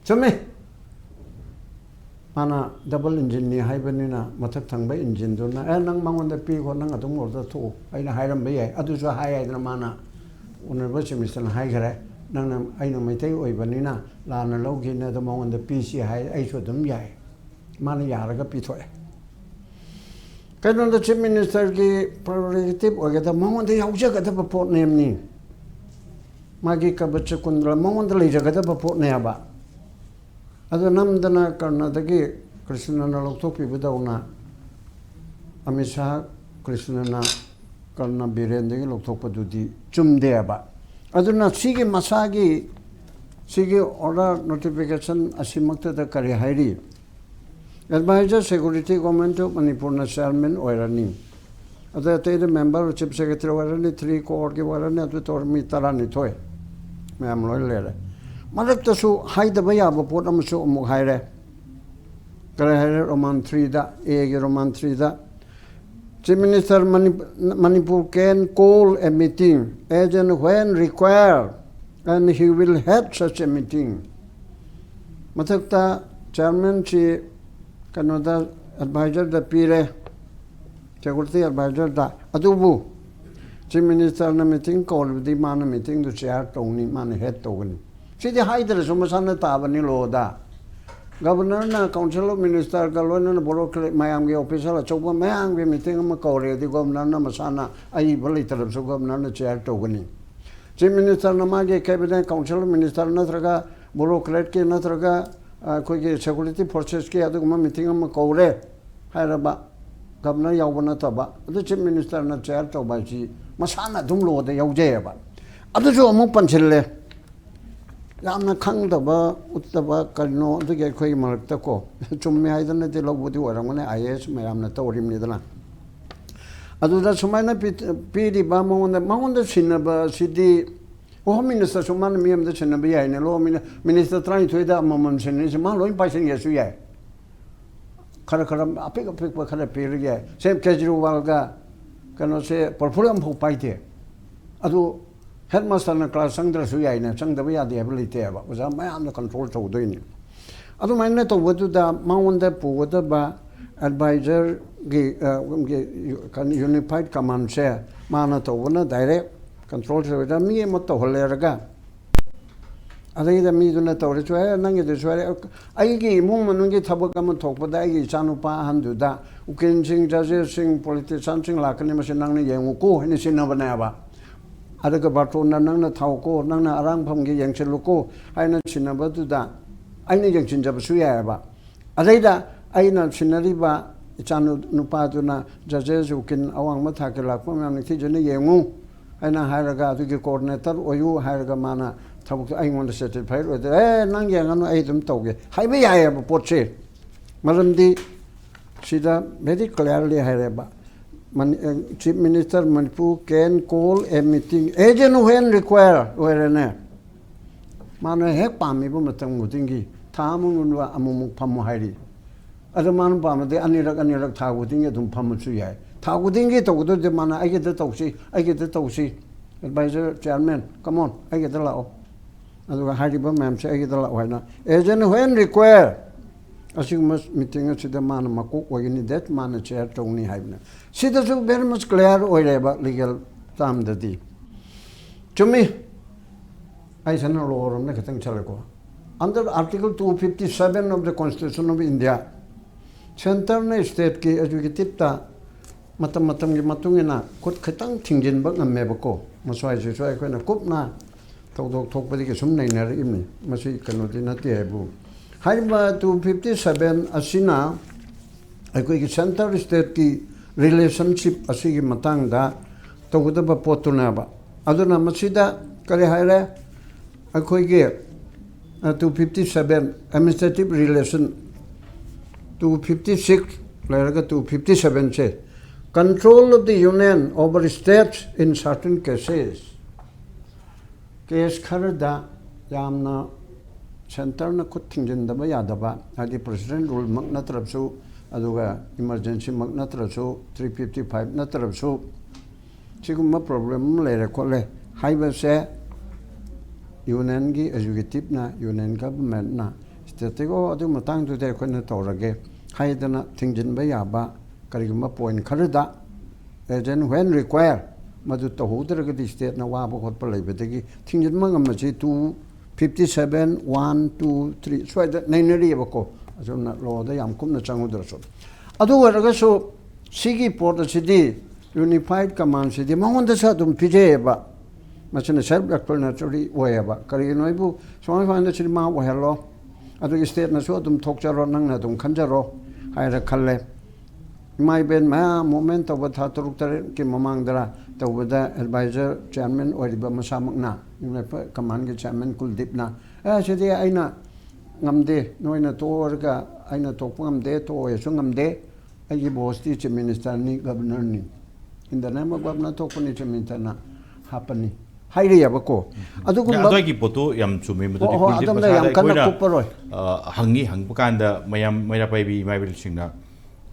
ꯆꯨꯝꯃꯤ꯫ ꯃꯥꯅ double engineꯅꯤ ꯍꯥꯏꯕꯅꯤꯅ, ꯃꯊꯛ ꯊꯪꯕ engineꯗꯨꯅ, "ꯑꯦ, ꯅꯪ ꯃꯉꯣꯟꯗ ꯄꯤꯈꯣ, ꯅꯪ ꯑꯗꯨꯝ order ꯊꯣꯛꯎ, ꯑꯩꯅ ꯍꯥꯏꯔꯝꯕ ꯌꯥꯏ", ꯑꯗꯨꯁꯨ ꯍꯥꯏ ꯍꯥꯏꯗꯅ ꯃꯥꯅ, Honourable Chief Ministerꯅ ꯍꯥꯏꯈꯔꯦ, "ꯅꯪꯅ, ꯑꯩꯅ ꯃꯩꯇꯩ ꯑꯣꯏꯕꯅꯤꯅ ꯂꯥꯟꯅ ꯂꯧꯈꯤꯅꯦ, ꯑꯗꯣ ꯃꯉꯣꯟꯗ ꯄꯤꯁꯤ" ꯍꯥꯏ, ꯑꯩꯁꯨ ꯑꯗꯨꯝ ꯌꯥꯏ꯫ ꯃꯥꯅ ꯌꯥꯔꯒ ꯄꯤꯊꯣꯛꯑꯦ꯫ ꯀꯩꯅꯣꯗ Chief Ministerꯒꯤ prerogative ꯑꯣꯏꯒꯗꯕ, ꯃꯉꯣꯟꯗ ꯌꯥꯎꯖꯒꯗꯕ ꯄꯣꯠꯅꯦꯕꯅꯤ꯫ ꯃꯥꯒꯤ ꯀꯕꯆ ꯀꯨꯟꯗ꯭ꯔ ꯃꯉꯣꯟꯗ ꯂꯩꯖꯒꯗꯕ ꯄꯣꯠꯅꯦꯕ꯫ ꯑꯗꯨ ꯅꯝꯗꯅ ꯀꯔꯅꯗꯒꯤ ꯀ꯭ꯔꯤꯁꯅꯅ ꯂꯧꯊꯣꯛꯄꯤꯕꯗꯧꯅ, ꯑꯃꯤꯠ ꯁꯥꯍ ꯀ꯭ꯔꯤꯁꯅꯅ ꯀꯔꯅ ꯕꯤꯔꯦꯟꯗꯒꯤ ꯂꯧꯊꯣꯛꯄꯗꯨꯗꯤ ꯆꯨꯝꯗꯦꯕ꯫ ꯑꯗꯨꯅ ꯁꯤꯒꯤ ꯃꯁꯥꯒꯤ, ꯁꯤꯒꯤ order notification ꯑꯁꯤꯃꯛꯇꯗ ꯀꯔꯤ ꯍꯥꯏꯔꯤ? Advisor Security Government of Manipurꯅ chairman ꯑꯣꯏꯔꯅꯤ꯫ ꯑꯗꯩ ꯑꯇꯩꯗ member, chief secretary ꯑꯣꯏꯔꯅꯤ, three coreꯒꯤ ꯑꯣꯏꯔꯅꯤ, ꯑꯗꯨ ꯇꯧꯔ ꯃꯤ ꯇꯔꯥꯅꯤꯊꯣꯏ ꯃꯌꯥꯝ ꯂꯣꯏ ꯂꯩꯔꯦ꯫ ꯃꯔꯛꯇꯁꯨ ꯍꯥꯏꯗꯕ ꯌꯥꯕ ꯄꯣꯠ ꯑꯃꯁꯨ ꯑꯃꯨꯛ ꯍꯥꯏꯔꯦ꯫ ꯀꯔꯤ ꯍꯥꯏꯔꯦ? Roman threeꯗ, Aꯒꯤ Roman threeꯗ, Chief Minister Mani-, Manipur can call a meeting as and when required, and he will head such a meeting꯫ ꯃꯊꯛꯇ chairmanꯁꯤ ꯀꯩꯅꯣꯗ, advisorꯗ ꯄꯤꯔꯦ, security advisorꯗ꯫ ꯑꯗꯨꯕꯨ Chief Ministerꯅ meeting ꯀꯧꯔꯕꯗꯤ ꯃꯥꯅ meetingꯗꯨ chair ꯇꯧꯅꯤ, ꯃꯥꯅ head ꯇꯧꯒꯅꯤ꯫ ꯁꯤꯗꯤ ꯍꯥꯏꯗ꯭ꯔꯁꯨ ꯃꯁꯥꯅ ꯇꯥꯕꯅꯤ ꯂꯣꯗ꯫ Governorꯅ Council of Ministerꯒ ꯂꯣꯏꯅꯅ bureaucrat ꯃꯌꯥꯝꯒꯤ official ꯑꯆꯧꯕ ꯃꯌꯥꯝꯒꯤ meeting ꯑꯃ ꯀꯧꯔꯦꯗꯤ governorꯅ ꯃꯁꯥꯅ ꯑꯏꯕ ꯂꯩꯇ꯭ꯔꯕꯁꯨ governorꯅ chair ꯇꯧꯒꯅꯤ꯫ Chief Ministerꯅ ꯃꯥꯒꯤ cabinet, Council of Minister ꯅꯠꯇ꯭ꯔꯒ bureaucratꯀꯤ ꯅꯠꯇ꯭ꯔꯒ, ꯑ, ꯑꯩꯈꯣꯏꯒꯤ security forcesꯀꯤ ꯑꯗꯨꯒꯨꯝꯕ meeting ꯑꯃ ꯀꯧꯔꯦ ꯍꯥꯏꯔꯕ, governor ꯌꯥꯎꯕ ꯅꯠꯇꯕ, ꯑꯗꯨ Chief Ministerꯅ chair ꯇꯧꯕ ꯍꯥꯏꯁꯤ ꯃꯁꯥꯅ ꯑꯗꯨꯝ ꯂꯣꯗ ꯌꯥꯎꯖꯩꯑꯕ꯫ ꯑꯗꯨꯁꯨ ꯑꯃꯨꯛ ꯄꯟꯁꯤꯜꯂꯦ꯫ ꯌꯥꯝꯅ ꯈꯪꯗꯕ, ꯎꯠꯇꯕ ꯀꯔꯤꯅꯣ ꯑꯗꯨꯒꯤ ꯑꯩꯈꯣꯏꯒꯤ ꯃꯔꯛꯇꯀꯣ꯫ ꯆꯨꯝꯃꯦ ꯍꯥꯏꯗꯅꯗꯤ ꯂꯧꯕꯗꯤ ꯑꯣꯏꯔꯝꯒꯅꯤ, IAS ꯃꯌꯥꯝꯅ ꯇꯧꯔꯤꯕꯅꯤꯗꯅ꯫ ꯑꯗꯨꯗ ꯁꯨꯃꯥꯏꯅ ꯄꯤ-, ꯄꯤꯔꯤꯕ ꯃꯉꯣꯟꯗ, ꯃꯉꯣꯟꯗ ꯁꯤꯟꯅꯕ ꯑꯁꯤꯗꯤ ꯍꯣꯝ ꯃꯤꯅꯤꯁꯇꯔꯁꯨ ꯃꯥꯅ ꯃꯤ ꯑꯃꯗ ꯁꯤꯟꯅꯕ ꯌꯥꯏꯅꯦ꯫ ꯂꯣ ꯃꯤꯅꯤ-, ꯃꯤꯅꯤꯁꯇꯔ ꯇꯔꯥꯅꯤꯊꯣꯏꯗ ꯑꯃꯃꯝ ꯁꯤꯟꯅꯔꯤꯁꯦ ꯃꯥ ꯂꯣꯏ ꯄꯥꯏꯁꯤꯟꯒꯦꯁꯨ ꯌꯥꯏ꯫ ꯈꯔ ꯈꯔ ꯑꯄꯤꯛ ꯑꯄꯤꯛꯄ ꯈꯔ ꯄꯤꯔꯒ ꯌꯥꯏ꯫ ꯁꯦꯝ ꯀꯦꯖꯔꯤꯋꯥꯜꯒ ꯀꯩꯅꯣꯁꯦ ꯄꯣꯔꯠꯐꯣꯂꯤꯑꯣ ꯑꯃꯐꯥꯎ ꯄꯥꯏꯗꯦ꯫ ꯑꯗꯨ ꯍꯦꯗ ꯃꯥꯁꯇꯔꯅ ꯀ꯭ꯂꯥꯁ ꯆꯪꯗ꯭ꯔꯁꯨ ꯌꯥꯏꯅꯦ, ꯆꯪꯗꯕ ꯌꯥꯗꯦ ꯍꯥꯏꯕ ꯂꯩꯇꯦ ꯍꯥꯏꯕ꯫ ꯑꯣꯖꯥ ꯃꯌꯥꯝꯅ ꯀꯟꯇ꯭ꯔꯣꯜ ꯇꯧꯗꯣꯏꯅꯤ꯫ ꯑꯗꯨꯃꯥꯏꯅ ꯇꯧꯕꯗꯨꯗ ꯃꯉꯣꯟꯗ ꯄꯨꯒꯗꯕ ꯑꯦꯗꯚꯥꯏꯖꯔꯒꯤ, ꯑ, ꯒꯤ, ꯀꯩꯅꯣ, ꯌꯨꯅꯤꯐꯥꯏꯠ ꯀꯃꯥꯟꯁꯦ ꯃꯥꯅ ꯇꯧꯕꯅ ꯗꯥꯏꯔꯦꯛ ꯀꯟꯇ꯭ꯔꯣꯜ ꯇꯧꯔꯒ ꯃꯤ ꯑꯃ ꯇꯧꯍꯜꯂꯦꯔꯒ, ꯑꯗꯩꯗ ꯃꯤꯗꯨꯅ ꯇꯧꯔꯁꯨ, "ꯑꯦ, ꯅꯪꯒꯤꯗꯨꯁꯨ ꯍꯥꯏꯔꯦ, ꯑꯩꯒꯤ ꯏꯃꯨꯡ ꯃꯅꯨꯡꯒꯤ ꯊꯕꯛ ꯑꯃ ꯊꯣꯛꯄꯗ ꯑꯩꯒꯤ ꯏꯆꯥꯅꯨꯄꯥ ꯑꯍꯟꯗꯨꯗ ꯎꯀꯤꯜꯁꯤꯡ, ꯖꯖꯦꯁꯁꯤꯡ, ꯄꯣꯂꯤꯇꯤꯁꯤꯌꯥꯟꯁꯤꯡ ꯂꯥꯛꯀꯅꯤ, ꯃꯁꯤ ꯅꯪꯅ ꯌꯦꯡꯉꯨꯀꯣ" ꯍꯥꯏꯅ ꯁꯤꯟꯅꯕꯅꯦꯕ꯫ ꯑꯗꯨꯒ ꯕꯥꯔꯇꯣꯟꯅ "ꯅꯪꯅ ꯊꯥꯎꯀꯣ, ꯅꯪꯅ ꯑꯔꯥꯡꯐꯝꯒꯤ ꯌꯦꯡꯁꯤꯜꯂꯨꯀꯣ" ꯍꯥꯏꯅ ꯁꯤꯟꯅꯕꯗꯨꯗ ꯑꯩꯅ ꯌꯦꯡꯁꯤꯟꯖꯕꯁꯨ ꯌꯥꯏꯑꯕ꯫ ꯑꯗꯩꯗ ꯑꯩꯅ ꯁꯤꯟꯅꯔꯤꯕ ꯏꯆꯥ ꯅꯨ-, ꯅꯨꯄꯥꯗꯨꯅ ꯖꯖꯦꯁ ꯎꯀꯤꯜ ꯑꯋꯥꯡꯕ ꯊꯥꯛꯀꯤ ꯂꯥꯛꯄ ꯃꯌꯥꯝ ꯅꯤꯡꯊꯤꯖꯅ ꯌꯦꯡꯉꯨ ꯍꯥꯏꯅ ꯍꯥꯏꯔꯒ, ꯑꯗꯨꯒꯤ ꯀꯣꯑꯣꯔꯗꯤꯅꯦꯇꯔ ꯑꯣꯏꯌꯨ ꯍꯥꯏꯔꯒ, ꯃꯥꯅ ꯊꯕꯛꯇꯣ ꯑꯩꯉꯣꯟꯗ ꯁꯦꯇꯤꯁꯐꯥꯏꯠ ꯑꯣꯏꯗ꯭ꯔꯦ, "ꯑꯦ, ꯅꯪ ꯌꯦꯡꯉꯅꯨ, ꯑꯩ ꯑꯗꯨꯝ ꯇꯧꯒꯦ" ꯍꯥꯏꯕ ꯌꯥꯏꯑꯕ ꯄꯣꯠꯁꯦ꯫ ꯃꯔꯝꯗꯤ ꯁꯤꯗ ꯚꯦꯔꯤ ꯀ꯭ꯂꯤꯌꯥꯔꯂꯤ ꯍꯥꯏꯔꯦꯕ, ꯃꯅꯤ-, ꯑ, Chief Minister Manipur can call a meeting as and when require ꯑꯣꯏꯔꯦꯅꯦ꯫ ꯃꯥꯅ ꯍꯦꯛ ꯄꯥꯝꯃꯤꯕ ꯃꯇꯝ ꯈꯨꯗꯤꯡꯒꯤ ꯊꯥ ꯑꯃ ꯃꯅꯨꯡꯗ ꯑꯃꯨꯛꯃꯨꯛ ꯐꯝꯃꯨ ꯍꯥꯏꯔꯤ꯫ ꯑꯗꯣ ꯃꯥꯅ ꯄꯥꯝꯃꯗꯤ ꯑꯅꯤꯔꯛ, ꯑꯅꯤꯔꯛ ꯊꯥ ꯈꯨꯗꯤꯡꯒꯤ ꯑꯗꯨꯝ ꯐꯝꯃꯁꯨ ꯌꯥꯏ꯫ ꯊꯥ ꯈꯨꯗꯤꯡꯒꯤ ꯇꯧꯒꯗꯣꯏꯗꯤ ꯃꯥꯅ "ꯑꯩꯒꯤꯗ ꯇꯧꯁꯤ, ꯑꯩꯒꯤꯗ ꯇꯧꯁꯤ, ꯑꯦꯗꯚꯥꯏꯖꯔ, ꯆꯤꯌꯥꯔꯃꯦꯟ, come on, ꯑꯩꯒꯤꯗ ꯂꯥꯛꯑꯣ, ꯑꯗꯨꯒ ꯍꯥꯏꯔꯤꯕ ꯃꯌꯥꯝꯁꯦ ꯑꯩꯒꯤꯗ ꯂꯥꯛꯑꯣ" ꯍꯥꯏꯅ, as and when require, ꯑꯁꯤꯒꯨꯝꯕ ꯃꯤꯇꯤꯡ ꯑꯁꯤꯗ ꯃꯥꯅ ꯃꯀꯣꯛ ꯑꯣꯏꯒꯅꯤ, that ꯃꯥꯅ ꯆꯤꯌꯥꯔ ꯇꯧꯅꯤ ꯍꯥꯏꯕꯅ꯫ ꯁꯤꯗꯁꯨ ꯚꯦꯔꯤ ꯃꯁ ꯀ꯭ꯂꯤꯌꯥꯔ ꯑꯣꯏꯔꯦꯕ ꯂꯤꯒꯦꯜ ꯇꯥꯝꯗꯗꯤ꯫ ꯆꯨꯝꯃꯤ꯫ ꯑꯩ ꯁꯅ ꯂꯣꯔꯝꯅ ꯈꯤꯇꯪ ꯆꯠꯂꯦꯀꯣ꯫ Under Article two fifty seven of the Constitution of India, ꯁꯦꯟꯇꯔꯅ ꯁ꯭ꯇꯦꯠꯀꯤ ꯑꯦꯛꯖꯤꯀ꯭ꯌꯨꯇꯤꯞꯇ ꯃꯇꯝ ꯃꯇꯝꯒꯤ ꯃꯇꯨꯡ ꯏꯟꯅ ꯈꯨꯠ ꯈꯤꯇꯪ ꯊꯤꯡꯖꯤꯟꯕ ꯉꯝꯃꯦꯕꯀꯣ꯫ ꯃꯁ꯭ꯋꯥꯏꯁꯤꯁꯨ ꯑꯩꯈꯣꯏꯅ ꯀꯨꯞꯅ ꯊꯧꯗꯣꯛ ꯊꯣꯛꯄꯗꯒꯤ ꯁꯨꯝ ꯅꯩꯅꯔꯛꯏꯕꯅꯤ꯫ ꯃꯁꯤ ꯀꯩꯅꯣꯗꯤ ꯅꯠꯇꯦ ꯍꯥꯏꯕꯨ꯫ ꯍꯥꯏꯔꯤꯕ two fifty seven ꯑꯁꯤꯅ ꯑꯩꯈꯣꯏꯒꯤ ꯁꯦꯟꯇꯔ ꯁ꯭ꯇꯦꯠꯀꯤ ꯔꯤꯂꯦꯁꯟꯁꯤꯞ ꯑꯁꯤꯒꯤ ꯃꯇꯥꯡꯗ ꯇꯧꯒꯗꯕ ꯄꯣꯠꯇꯨꯅꯦꯕ꯫ ꯑꯗꯨꯅ ꯃꯁꯤꯗ ꯀꯔꯤ ꯍꯥꯏꯔꯦ? ꯑꯩꯈꯣꯏꯒꯤ, ꯑ, two fifty seven administrative relation, two fifty six ꯂꯩꯔꯒ two fifty seven say Control of the union over states in certain cases. Case ꯈꯔꯗ ꯌꯥꯝꯅ centreꯅ ꯈꯨꯠ ꯊꯤꯡꯖꯤꯟꯗꯕ ꯌꯥꯗꯕ, ꯍꯥꯏꯗꯤ president ruleꯃꯛ ꯅꯠꯇ꯭ꯔꯕꯁꯨ, ꯑꯗꯨꯒ emergencyꯃꯛ ꯅꯠꯇ꯭ꯔꯁꯨ, three fifty five ꯅꯠꯇ꯭ꯔꯕꯁꯨ, ꯁꯤꯒꯨꯝꯕ problem ꯑꯃ ꯂꯩꯔꯦ ꯈꯣꯠꯂꯦ ꯍꯥꯏꯕꯁꯦ unionꯒꯤ executiveꯅ, union governmentꯅ stateꯇꯒꯤ "ꯑꯣ, ꯑꯗꯨ ꯃꯇꯥꯡꯗꯨꯗꯤ ꯑꯩꯈꯣꯏꯅ ꯇꯧꯔꯒꯦ" ꯍꯥꯏꯗꯅ ꯊꯤꯡꯖꯤꯟꯕ ꯌꯥꯕ ꯀꯔꯤꯒꯨꯝꯕ point ꯈꯔꯗ, as and when require, ꯃꯗꯨ ꯇꯧꯍꯧꯗ꯭ꯔꯒꯗꯤ stateꯅ ꯋꯥꯕ ꯈꯣꯠꯄ ꯂꯩꯕꯗꯒꯤ ꯊꯤꯡꯖꯤꯟꯕ ꯉꯝꯕꯁꯤ two fifty seven, one, two, three ꯁ꯭ꯋꯥꯏꯗ ꯅꯩꯅꯔꯤꯑꯕꯀꯣ, ꯑꯁꯨꯝꯅ lawꯗ ꯌꯥꯝ ꯀꯨꯞꯅ ꯆꯪꯉꯨꯗ꯭ꯔꯁꯨ꯫ ꯑꯗꯨ ꯑꯣꯏꯔꯒꯁꯨ ꯁꯤꯒꯤ ꯄꯣꯠ ꯑꯁꯤꯗꯤ unified commandꯁꯤꯗꯤ ꯃꯉꯣꯟꯗꯁꯨ ꯑꯗꯨꯝ ꯄꯤꯖꯩꯑꯕ꯫ ꯃꯁꯤꯅ self explanatory ꯑꯣꯏꯌꯦꯕ꯫ ꯀꯔꯤꯒꯤꯅꯣ ꯍꯥꯏꯕꯨ, ꯁꯨꯃꯥꯏ ꯁꯨꯃꯥꯏꯅ ꯁꯤꯗꯤ ꯃꯥ ꯑꯣꯏꯍꯜꯂꯣ, ꯑꯗꯨꯒꯤ stateꯅꯁꯨ ꯑꯗꯨꯝ ꯊꯣꯛꯆꯔꯣ, ꯅꯪꯅ ꯑꯗꯨꯝ ꯈꯟꯖꯔꯣ ꯍꯥꯏꯔ ꯈꯜꯂꯦ꯫ ꯏꯃꯥ ꯏꯕꯦꯟ ꯃꯌꯥꯝ movement ꯇꯧꯕ ꯊꯥ ꯇꯔꯨꯛ ꯇꯔꯦꯠꯀꯤ ꯃꯃꯥꯡꯗꯔ ꯇꯧꯕꯗ advisor chairman ꯑꯣꯏꯔꯤꯕ ꯃꯁꯥꯃꯛꯅ, unified commandꯒꯤ chairman ꯀꯨꯜꯗꯤꯞꯅ, "ꯑꯦ, ꯁꯤꯗꯤ ꯑꯩꯅ ꯉꯝꯗꯦ, ꯅꯣꯏꯅ ꯇꯣꯛꯑꯣꯔꯒ ꯑꯩꯅ ꯇꯣꯛꯄ ꯉꯝꯗꯦ, ꯇꯣꯛꯑꯣꯁꯨ ꯉꯝꯗꯦ, ꯑꯩꯒꯤ bossꯇꯤ chief ministerꯅꯤ, governorꯅꯤ, in the name of governor ꯊꯣꯛꯄꯅꯤ, chief ministerꯅ ꯍꯥꯞꯄꯅꯤ" ꯍꯥꯏꯔꯤꯑꯕꯀꯣ꯫ ꯑꯗꯨꯒꯨꯝꯕ ꯑꯗꯨꯒꯤ ꯄꯣꯠꯇꯣ ꯌꯥꯝ ꯆꯨꯝꯃꯦ꯫ ꯃꯗꯨꯗꯤ ꯍꯣꯏ, ꯍꯣꯏ, ꯀꯨꯜꯗꯤꯞ ꯑꯗꯣꯝꯗ ꯃꯁꯥꯗ ꯌꯥꯝ ꯀꯟꯅ ꯑꯩꯈꯣꯏꯅ, ꯀꯨꯞꯄꯔꯣꯏ꯫ ꯑ, ꯍꯪꯉꯤ, ꯍꯪꯕ ꯀꯥꯟꯗ ꯃꯌꯥꯝ ꯃꯩꯔꯥ ꯄꯥꯏꯕꯤ ꯏꯃꯥ ꯏꯕꯦꯜꯁꯤꯡꯅ,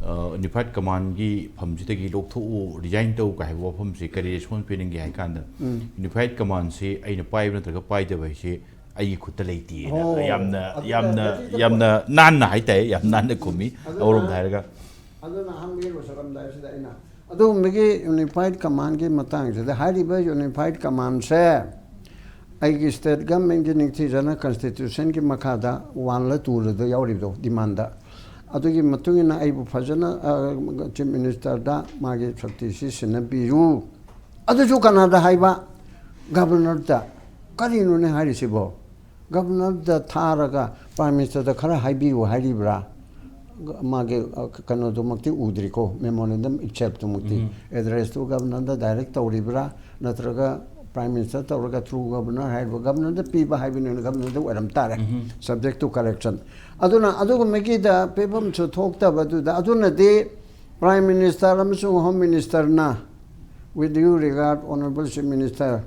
ꯑ, unified commandꯒꯤ ꯐꯝꯁꯤꯗꯒꯤ ꯂꯧꯊꯣꯛꯎ, resign ꯇꯧ ꯀꯥꯏ ꯍꯥꯏꯕ ꯋꯥꯐꯝꯁꯤ ꯀꯔꯤ response ꯄꯤꯅꯤꯡꯒꯦ ꯍꯥꯏ ꯀꯥꯟꯗ, ꯎꯝ꯫ Unified commandꯁꯤ ꯑꯩꯅ ꯄꯥꯏꯕ ꯅꯠꯇ꯭ꯔꯒ ꯄꯥꯏꯗꯕ ꯍꯥꯏꯁꯤ ꯑꯩꯒꯤ ꯈꯨꯠꯇ ꯂꯩꯇꯦꯅ ꯍꯣ, ꯌꯥꯝꯅ, ꯑꯗꯨꯅ ꯌꯥꯝꯅ, that's the ꯌꯥꯝꯅ point꯫ ꯅꯥꯟꯅ ꯍꯥꯏꯇꯥꯏ, ꯌꯥꯝ ꯅꯥꯟꯅ ꯈꯨꯝꯃꯤ ꯑꯗꯨꯅ, ꯑꯃꯔꯣꯝꯗ ꯍꯥꯏꯔꯒ꯫ ꯑꯗꯨꯅ ꯑꯍꯥꯟꯕꯒꯤ ꯂꯣꯏꯁꯤꯜꯂꯝꯗꯥꯏꯁꯤꯗ ꯑꯩꯅ ꯑꯗꯨꯒꯨꯝꯕꯒꯤ unified commandꯒꯤ ꯃꯇꯥꯡꯁꯤꯗ, ꯍꯥꯏꯔꯤꯕ unified commandꯁꯦ ꯑꯩꯒꯤ state governmentꯀꯤ ꯅꯤꯡꯊꯤꯖꯅ constitutionꯒꯤ ꯃꯈꯥꯗ oneꯂ twoꯂꯗ ꯌꯥꯎꯔꯤꯕꯗꯣ, demandꯗ, ꯑꯗꯨꯒꯤ ꯃꯇꯨꯡ ꯏꯟꯅ ꯑꯩꯕꯨ ꯐꯖꯅ, ꯑ, chief ministerꯗ ꯃꯥꯒꯤ ꯁꯛꯇꯤꯁꯤ ꯁꯤꯟꯅꯕꯤꯌꯨ꯫ ꯑꯗꯨꯁꯨ ꯀꯅꯥꯗ ꯍꯥꯏꯕ? Governorꯗ꯫ ꯀꯔꯤꯅꯣꯅꯦ ꯍꯥꯏꯔꯤꯁꯤꯕꯣ? Governorꯗ ꯊꯥꯔꯒ prime ministerꯗ ꯈꯔ ꯍꯥꯏꯕꯤꯌꯨ ꯍꯥꯏꯔꯤꯕ꯭ꯔꯥ? ꯃꯥꯒꯤ, ꯑ, ꯀꯩꯅꯣꯗꯨꯃꯛꯇꯤ ꯎꯗ꯭ꯔꯤꯀꯣ, memorandum itselfꯇꯨꯃꯛꯇꯤ꯫ ꯎꯝ꯫ Addressꯇꯨ governorꯗ direct ꯇꯧꯔꯤꯕ꯭ꯔꯥ, ꯅꯠꯇ꯭ꯔꯒ prime minister ꯇꯧꯔꯒ through governor ꯍꯥꯏꯔꯤꯕ, governorꯗ ꯄꯤꯕ ꯍꯥꯏꯕꯅꯤꯅ governorꯗ ꯑꯣꯏꯔꯝ ꯇꯥꯔꯦ, ꯎꯝ꯫ Subject to correction꯫ ꯑꯗꯨꯅ ꯑꯗꯨꯒꯨꯝꯕꯒꯤꯗ ꯄꯤꯐꯝꯁꯨ ꯊꯣꯛꯇꯕꯗꯨꯗ, ꯑꯗꯨꯅꯗꯤ Prime Minister ꯑꯃꯁꯨꯡ Home Ministerꯅ, with due regard, Honorable Chief Minister,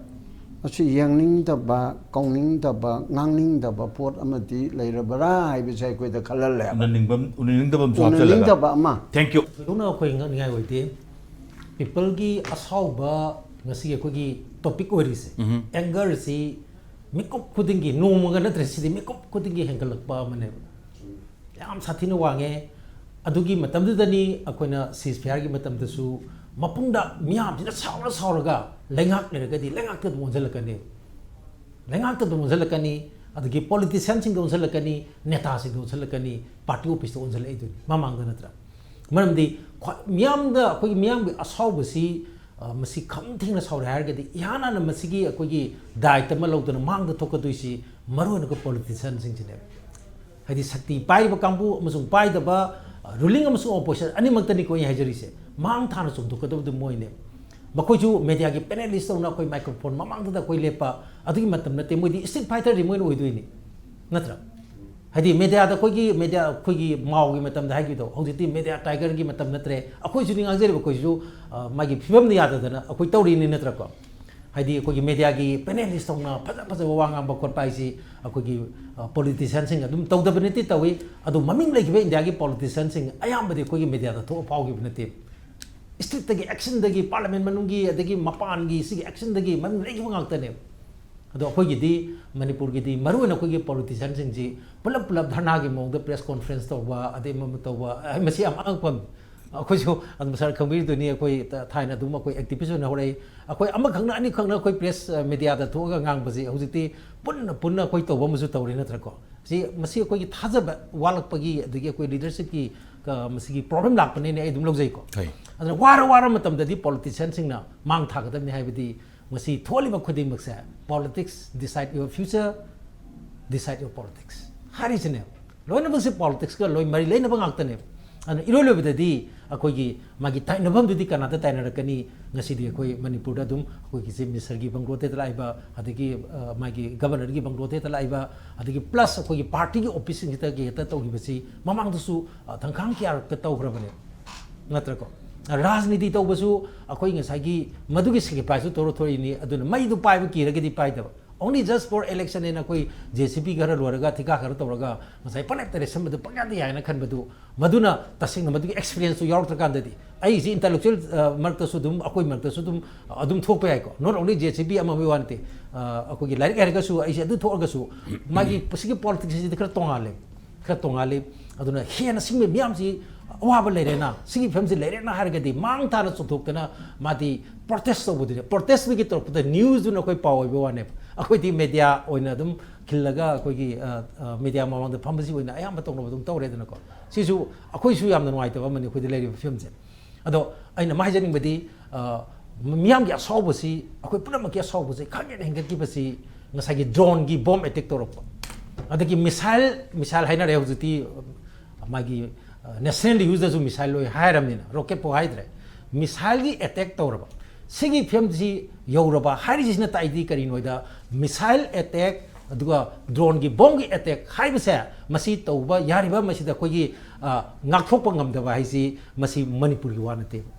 ꯑꯁꯤ ꯌꯦꯡꯅꯤꯡꯗꯕ, ꯀꯧꯅꯤꯡꯗꯕ, ꯉꯥꯡꯅꯤꯡꯗꯕ ꯄꯣꯠ ꯑꯃꯗꯤ ꯂꯩꯔꯕ꯭ꯔꯥ ꯍꯥꯏꯕꯁꯦ ꯑꯩꯈꯣꯏꯗ ꯈꯜꯍꯜꯂꯦꯕ꯫ ꯎꯅꯅꯤꯡꯕ ꯎꯅꯅꯤꯡꯗꯕ ꯑꯃꯁꯨ ꯍꯥꯞꯆꯜꯂꯒ꯫ ꯎꯅꯅꯤꯡꯗꯕ ꯑꯃ꯫ Thank you. ꯊꯣꯏꯗꯣꯛꯅ ꯑꯩꯈꯣꯏ ꯉꯛꯅꯤꯡꯉꯥꯏ ꯑꯣꯏꯗꯦ꯫ Peopleꯒꯤ ꯑꯁꯥꯎꯕ ꯉꯁꯤꯒꯤ ꯑꯩꯈꯣꯏꯒꯤ topic ꯑꯣꯏꯔꯤꯁꯦ, angerꯁꯤ ꯃꯤꯀꯨꯞ ꯈꯨꯗꯤꯡꯒꯤ, ꯅꯣꯡꯃꯒ ꯅꯠꯇ꯭ꯔꯦ, ꯁꯤꯗꯤ ꯃꯤꯀꯨꯞ ꯈꯨꯗꯤꯡꯒꯤ ꯍꯦꯟꯒꯠꯂꯛꯄ ꯑꯃꯅꯦꯕ꯫ ꯌꯥꯝ ꯁꯥꯊꯤꯅ ꯋꯥꯡꯉꯦ꯫ ꯑꯗꯨꯒꯤ ꯃꯇꯝꯗꯨꯗꯅꯤ ꯑꯩꯈꯣꯏꯅ ceasefireꯒꯤ ꯃꯇꯝꯗꯁꯨ ꯃꯄꯨꯡꯗ ꯃꯤꯌꯥꯝꯁꯤꯅ ꯁꯥꯎꯔ ꯁꯥꯎꯔꯒ ꯂꯩꯉꯥꯛ ꯂꯩꯔꯒꯗꯤ ꯂꯩꯉꯥꯛꯇ ꯑꯗꯨꯝ ꯑꯣꯟꯁꯤꯜꯂꯛꯀꯅꯤ, ꯂꯩꯉꯥꯛꯇ ꯑꯗꯨꯝ ꯑꯣꯟꯁꯤꯜꯂꯛꯀꯅꯤ, ꯑꯗꯒꯤ politicianꯁꯤꯡꯗ ꯑꯣꯟꯁꯤꯜꯂꯛꯀꯅꯤ, ꯅꯦꯇꯥꯁꯤꯡꯗ ꯑꯣꯟꯁꯤꯜꯂꯛꯀꯅꯤ, party officeꯇ ꯑꯣꯟꯁꯤꯜꯂꯛꯏꯗꯨꯅꯤ ꯃꯃꯥꯡꯗ, ꯅꯠꯇ꯭ꯔꯥ? ꯃꯔꯝꯗꯤ ꯈ꯭ꯋꯥ-, ꯃꯤꯌꯥꯝꯗ ꯑꯩꯈꯣꯏꯒꯤ ꯃꯤꯌꯥꯝꯒꯤ ꯑꯁꯥꯎꯕꯁꯤ, ꯑ, ꯃꯁꯤ ꯈꯝ ꯊꯦꯡꯅ ꯁꯥꯎꯔꯦ ꯍꯥꯏꯔꯒꯗꯤ ꯏꯍꯥꯟ ꯍꯥꯟꯅ ꯃꯁꯤꯒꯤ ꯑꯩꯈꯣꯏꯒꯤ ꯗꯥꯏꯇ ꯑꯃ ꯂꯧꯗꯨꯅ ꯃꯥꯡꯗ ꯊꯣꯛꯀꯗꯣꯏꯁꯤ ꯃꯔꯨ ꯑꯣꯏꯅ ꯑꯩꯈꯣꯏ politicianꯁꯤꯡꯁꯤꯅꯦꯕ꯫ ꯍꯥꯏꯗꯤ ꯁꯛꯇꯤ ꯄꯥꯏꯔꯤꯕ ꯀꯥꯡꯕꯨ ꯑꯃꯁꯨꯡ ꯄꯥꯏꯗꯕ, ꯑ, ruling ꯑꯃꯁꯨꯡ opposition ꯑꯅꯤꯃꯛꯇꯅꯤꯀꯣ ꯑꯩ ꯍꯥꯏꯖꯔꯤꯁꯦ꯫ ꯃꯥꯡ ꯊꯥꯅ ꯆꯣꯡꯊꯣꯛꯀꯗꯕꯗꯨ ꯃꯣꯏꯅꯦꯕ꯫ ꯃꯈꯣꯏꯁꯨ mediaꯒꯤ panelist ꯇꯧꯅ ꯑꯩꯈꯣꯏ microphone ꯃꯃꯥꯡꯗꯨꯗ ꯑꯩꯈꯣꯏ ꯂꯦꯞꯄ ꯑꯗꯨꯒꯤ ꯃꯇꯝ ꯅꯠꯇꯦ꯫ ꯃꯣꯏꯗꯤ street fighterꯗꯤ ꯃꯣꯏꯅ ꯑꯣꯏꯗꯣꯏꯅꯤ, ꯅꯠꯇ꯭ꯔꯥ? ꯍꯥꯏꯗꯤ mediaꯗ ꯑꯩꯈꯣꯏꯒꯤ media, ꯑꯩꯈꯣꯏꯒꯤ ꯃꯥꯎꯒꯤ ꯃꯇꯝꯗ ꯍꯥꯏꯈꯤꯕꯗꯣ, ꯍꯧꯖꯤꯛꯇꯤ media tigerꯒꯤ ꯃꯇꯝ ꯅꯠꯇ꯭ꯔꯦ꯫ ꯑꯩꯈꯣꯏꯁꯨꯅꯤ ꯉꯥꯡꯖꯔꯤꯕ, ꯑꯩꯈꯣꯏꯁꯨ, ꯑ, ꯃꯥꯒꯤ ꯐꯤꯕꯝꯗ ꯌꯥꯗꯗꯅ ꯑꯩꯈꯣꯏ ꯇꯧꯔꯤꯅꯤ, ꯅꯠꯇ꯭ꯔꯀꯣ? ꯍꯥꯏꯗꯤ ꯑꯩꯈꯣꯏꯒꯤ mediaꯒꯤ panelist ꯇꯧꯅ ꯐꯖ ꯐꯖꯕ ꯋꯥ ꯉꯥꯡꯕ ꯈꯣꯠꯄ ꯍꯥꯏꯁꯤ ꯑꯩꯈꯣꯏꯒꯤ, ꯑ, politicianꯁꯤꯡ ꯑꯗꯨꯝ ꯇꯧꯗꯕ ꯅꯠꯇꯦ, ꯇꯧꯏ꯫ ꯑꯗꯨ ꯃꯃꯤꯡ ꯂꯩꯈꯤꯕ Indiaꯒꯤ politicianꯁꯤꯡ ꯑꯌꯥꯝꯕꯗꯤ ꯑꯩꯈꯣꯏꯒꯤ mediaꯗ ꯊꯣꯛꯑ ꯐꯥꯎꯈꯤꯕ ꯅꯠꯇꯦ꯫ Streetꯇꯒꯤ, actionꯗꯒꯤ, parliament ꯃꯅꯨꯡꯒꯤ, ꯑꯗꯒꯤ ꯃꯄꯥꯟꯒꯤ ꯁꯤꯒꯤ actionꯗꯒꯤ ꯃꯃꯤꯡ ꯂꯩꯈꯤꯕ ꯉꯥꯛꯇꯅꯦꯕ꯫ ꯑꯗꯣ ꯑꯩꯈꯣꯏꯒꯤꯗꯤ, ꯃꯅꯤꯄꯨꯔꯒꯤꯗꯤ ꯃꯔꯨꯑꯣꯏꯅ ꯑꯩꯈꯣꯏꯒꯤ politicianꯁꯤꯡꯁꯤ ꯄꯨꯂꯞ ꯄꯨꯂꯞ ꯙꯔꯅꯥꯒꯤ ꯃꯑꯣꯡꯗ press conference ꯇꯧꯕ, ꯑꯗꯩ ꯑꯃ ꯑꯃ ꯇꯧꯕ, ꯑꯩ ꯃꯁꯤ ꯌꯥꯝ ꯑꯉꯛꯄ ꯑꯃ꯫ ꯑꯩꯈꯣꯏꯁꯨ ꯑꯗꯨꯝ sir ꯈꯪꯕꯤꯔꯤꯗꯨꯅꯤ, ꯑꯩꯈꯣꯏ ꯊ-, ꯊꯥꯏꯅ ꯑꯗꯨꯝ ꯑꯩꯈꯣꯏ activist ꯑꯣꯏꯅ ꯍꯧꯔꯛꯏ꯫ ꯑꯩꯈꯣꯏ ꯑꯃꯈꯛꯅ ꯑꯅꯤꯈꯛꯅ ꯑꯩꯈꯣꯏ press, ꯑ, mediaꯗ ꯊꯣꯛꯑꯒ ꯉꯥꯡꯕꯁꯤ ꯍꯧꯖꯤꯛꯇꯤ ꯄꯨꯟꯅ ꯄꯨꯟꯅ ꯑꯩꯈꯣꯏ ꯇꯧꯕ ꯑꯃꯁꯨ ꯇꯧꯔꯦ, ꯅꯠꯇ꯭ꯔꯀꯣ? ꯁꯤ, ꯃꯁꯤ ꯑꯩꯈꯣꯏꯒꯤ ꯊꯥꯖꯕ ꯋꯥꯠꯂꯛꯄꯒꯤ, ꯑꯗꯒꯤ ꯑꯩꯈꯣꯏ leadershipꯀꯤ, ꯑ, ꯃꯁꯤꯒꯤ problem ꯂꯥꯛꯄꯅꯦꯅ ꯑꯩ ꯑꯗꯨꯝ ꯂꯧꯖꯩꯀꯣ꯫ ꯍꯣꯏ꯫ ꯑꯗꯨꯅ ꯋꯥꯔ ꯋꯥꯔ ꯃꯇꯝꯗꯗꯤ politicianꯁꯤꯡꯅ ꯃꯥꯡ ꯊꯥꯒꯗꯕꯅꯤ, ꯍꯥꯏꯕꯗꯤ ꯃꯁꯤ ꯊꯣꯛꯍꯜꯂꯤꯕ ꯈꯨꯗꯤꯡꯃꯛꯁꯦ, "Politics decide your future, decide your politics" ꯍꯥꯏꯔꯤꯁꯤꯅꯦ꯫ ꯂꯣꯏꯅꯃꯛꯁꯦ politicsꯀ ꯂꯣꯏ ꯃꯔꯤ ꯂꯩꯅꯕ ꯉꯥꯛꯇꯅꯦꯕ꯫ ꯑꯗꯨꯅ ꯏꯔꯣꯏ ꯂꯣꯏꯕꯗꯗꯤ ꯑꯩꯈꯣꯏꯒꯤ ꯃꯥꯒꯤ ꯇꯥꯏꯅꯐꯝꯗꯨꯗꯤ ꯀꯅꯥꯗ ꯇꯥꯏꯅꯔꯛꯀꯅꯤ? ꯉꯁꯤꯗꯤ ꯑꯩꯈꯣꯏ ꯃꯅꯤꯄꯨꯔꯗ ꯑꯗꯨꯝ ꯑꯩꯈꯣꯏꯒꯤ chief ministerꯒꯤ bungalow ꯊꯦꯠꯇ ꯂꯥꯛꯏꯕ, ꯑꯗꯒꯤ, ꯑ, ꯃꯥꯒꯤ governorꯒꯤ bungalow ꯊꯦꯠꯇ ꯂꯥꯛꯏꯕ, ꯑꯗꯒꯤ plus ꯑꯩꯈꯣꯏꯒꯤ partyꯒꯤ officeꯁꯤꯡꯁꯤꯗꯒꯤ ꯍꯦꯛꯇ ꯇꯧꯈꯤꯕꯁꯤ ꯃꯃꯥꯡꯗꯁꯨ, ꯑ, ꯊꯪꯈꯥꯡ ꯀꯌꯥꯔꯛꯇ ꯇꯧꯈ꯭ꯔꯕꯅꯦ꯫ ꯅꯠꯇ꯭ꯔꯀꯣ? ꯔꯥꯖꯅꯤꯇꯤ ꯇꯧꯕꯁꯨ ꯑꯩꯈꯣꯏ ꯉꯁꯥꯏꯒꯤ ꯃꯗꯨꯒꯤ sacrifice ꯇꯨ ꯇꯧꯔ ꯊꯣꯛꯏꯅꯤ꯫ ꯑꯗꯨꯅ ꯃꯩꯗꯨ ꯄꯥꯏꯕ ꯀꯤꯔꯒꯗꯤ ꯄꯥꯏꯗꯕ꯫ Only just for election ꯍꯥꯏꯅ ꯑꯩꯈꯣꯏ J C B ꯈꯔ ꯂꯣꯏꯔꯒ ꯊꯤꯀꯥ ꯈꯔ ꯇꯧꯔꯒ ꯉꯁꯥꯏ ꯄꯅꯦꯞꯇ ꯂꯦꯞꯁꯟꯕꯗꯨ ꯄꯪꯌꯥꯗ ꯌꯥꯏꯅ ꯈꯟꯕꯗꯨ, ꯃꯗꯨꯅ ꯇꯁꯦꯡꯅ ꯃꯗꯨꯒꯤ experience ꯇꯨ ꯌꯥꯎꯔꯛꯇ꯭ꯔꯀꯥꯟꯗꯗꯤ ꯑꯩꯁꯤ intellectual, ꯑ, ꯃꯔꯛꯇꯁꯨ ꯑꯗꯨꯝ, ꯑꯩꯈꯣꯏ ꯃꯔꯛꯇꯁꯨ ꯑꯗꯨꯝ, ꯑꯗꯨꯝ ꯊꯣꯛꯄ ꯌꯥꯏꯀꯣ꯫ Not only J C B ꯑꯃꯒꯤ ꯋꯥ ꯅꯠꯇꯦ, ꯑ, ꯑꯩꯈꯣꯏꯒꯤ ꯂꯥꯏꯔꯤꯛ ꯍꯩꯔꯒꯁꯨ ꯑꯩꯁꯦ ꯑꯗꯨ ꯊꯣꯛꯑꯒꯁꯨ ꯃꯥꯒꯤ ꯁꯤꯒꯤ politics ꯁꯤꯗꯤ ꯈꯔ ꯇꯣꯉꯥꯜꯂꯦ꯫ ꯈꯔ ꯇꯣꯉꯥꯜꯂꯤ꯫ ꯑꯗꯨꯅ ꯍꯦꯟꯅ ꯁꯤꯒꯨꯝꯕ ꯃꯤꯌꯥꯝꯁꯤ ꯑꯋꯥꯕ ꯂꯩꯔꯦꯅ, ꯁꯤꯒꯤ ꯐꯤꯕꯝꯁꯤ ꯂꯩꯔꯦꯅ ꯍꯥꯏꯔꯒꯗꯤ ꯃꯥꯡ ꯊꯥꯅ ꯆꯣꯡꯊꯣꯛꯇꯅ ꯃꯥꯗꯤ protest ꯇꯧꯕꯗꯨꯅꯦ꯫ Protest ꯇꯨꯒꯤ ꯇꯧꯔꯛꯄꯗ news ꯇꯨꯅ ꯑꯩꯈꯣꯏ ꯄꯥꯎ ꯑꯣꯏꯕ ꯋꯥꯅꯦꯕ꯫ ꯑꯩꯈꯣꯏꯗꯤ media ꯑꯣꯏꯅ ꯑꯗꯨꯝ ꯈꯤꯜꯂꯒ ꯑꯩꯈꯣꯏꯒꯤ, ꯑ, ꯑ, media ꯃꯃꯥꯡꯗ ꯐꯝꯕꯁꯤ ꯑꯣꯏꯅ ꯑꯌꯥꯝꯕ ꯇꯧꯅꯕ ꯑꯗꯨꯝ ꯇꯧꯔꯦꯗꯅꯀꯣ꯫ ꯁꯤꯁꯨ ꯑꯩꯈꯣꯏꯁꯨ ꯌꯥꯝꯅ ꯅꯨꯡꯉꯥꯏꯇꯕ ꯑꯃꯅꯤ ꯑꯩꯈꯣꯏꯗ ꯂꯩꯔꯤꯕ ꯐꯤꯕꯝꯁꯦ꯫ ꯑꯗꯣ ꯑꯩꯅ ꯃꯥ ꯍꯥꯏꯖꯅꯤꯡꯕꯗꯤ, ꯑ, ꯃꯤꯌꯥꯝꯒꯤ ꯑꯁꯥꯎꯕꯁꯤ, ꯑꯩꯈꯣꯏ ꯄꯨꯝꯅꯃꯛꯀꯤ ꯑꯁꯥꯎꯕꯁꯤ ꯈꯪꯍꯦꯟ ꯍꯦꯟꯒꯠꯈꯤꯕꯁꯤ ꯉꯁꯥꯏꯒꯤ drone ꯒꯤ bomb attack ꯇꯧꯔꯛꯄ, ꯑꯗꯒꯤ missile, missile ꯍꯥꯏꯅꯔꯦ ꯍꯧꯖꯤꯛꯇꯤ, ꯃꯥꯒꯤ, ꯑ, national use ꯇꯁꯨ missile ꯂꯣꯏ ꯍꯥꯏꯔꯕꯅꯤꯅ, rocket ꯐꯥꯎ ꯍꯥꯏꯗ꯭ꯔꯦ, missile ꯒꯤ attack ꯇꯧꯔꯕ꯫ ꯁꯤꯒꯤ ꯐꯤꯕꯝꯁꯤ ꯌꯧꯔꯕ ꯍꯥꯏꯔꯤꯁꯤꯅ ꯇꯥꯛꯏꯗꯤ ꯀꯔꯤꯅꯣꯗ, missile attack ꯑꯗꯨꯒ drone ꯒꯤ bomb ꯒꯤ attack ꯍꯥꯏꯕꯁꯦ, ꯃꯁꯤ ꯇꯧꯕ ꯌꯥꯔꯤꯕ, ꯃꯁꯤꯗ ꯑꯩꯈꯣꯏꯒꯤ, ꯑ, ꯉꯥꯛꯊꯣꯛꯄ ꯉꯝꯗꯕ ꯍꯥꯏꯁꯤ ꯃꯁꯤ ꯃꯅꯤꯄꯨꯔꯒꯤ ꯋꯥ ꯅꯠꯇꯦꯕ꯫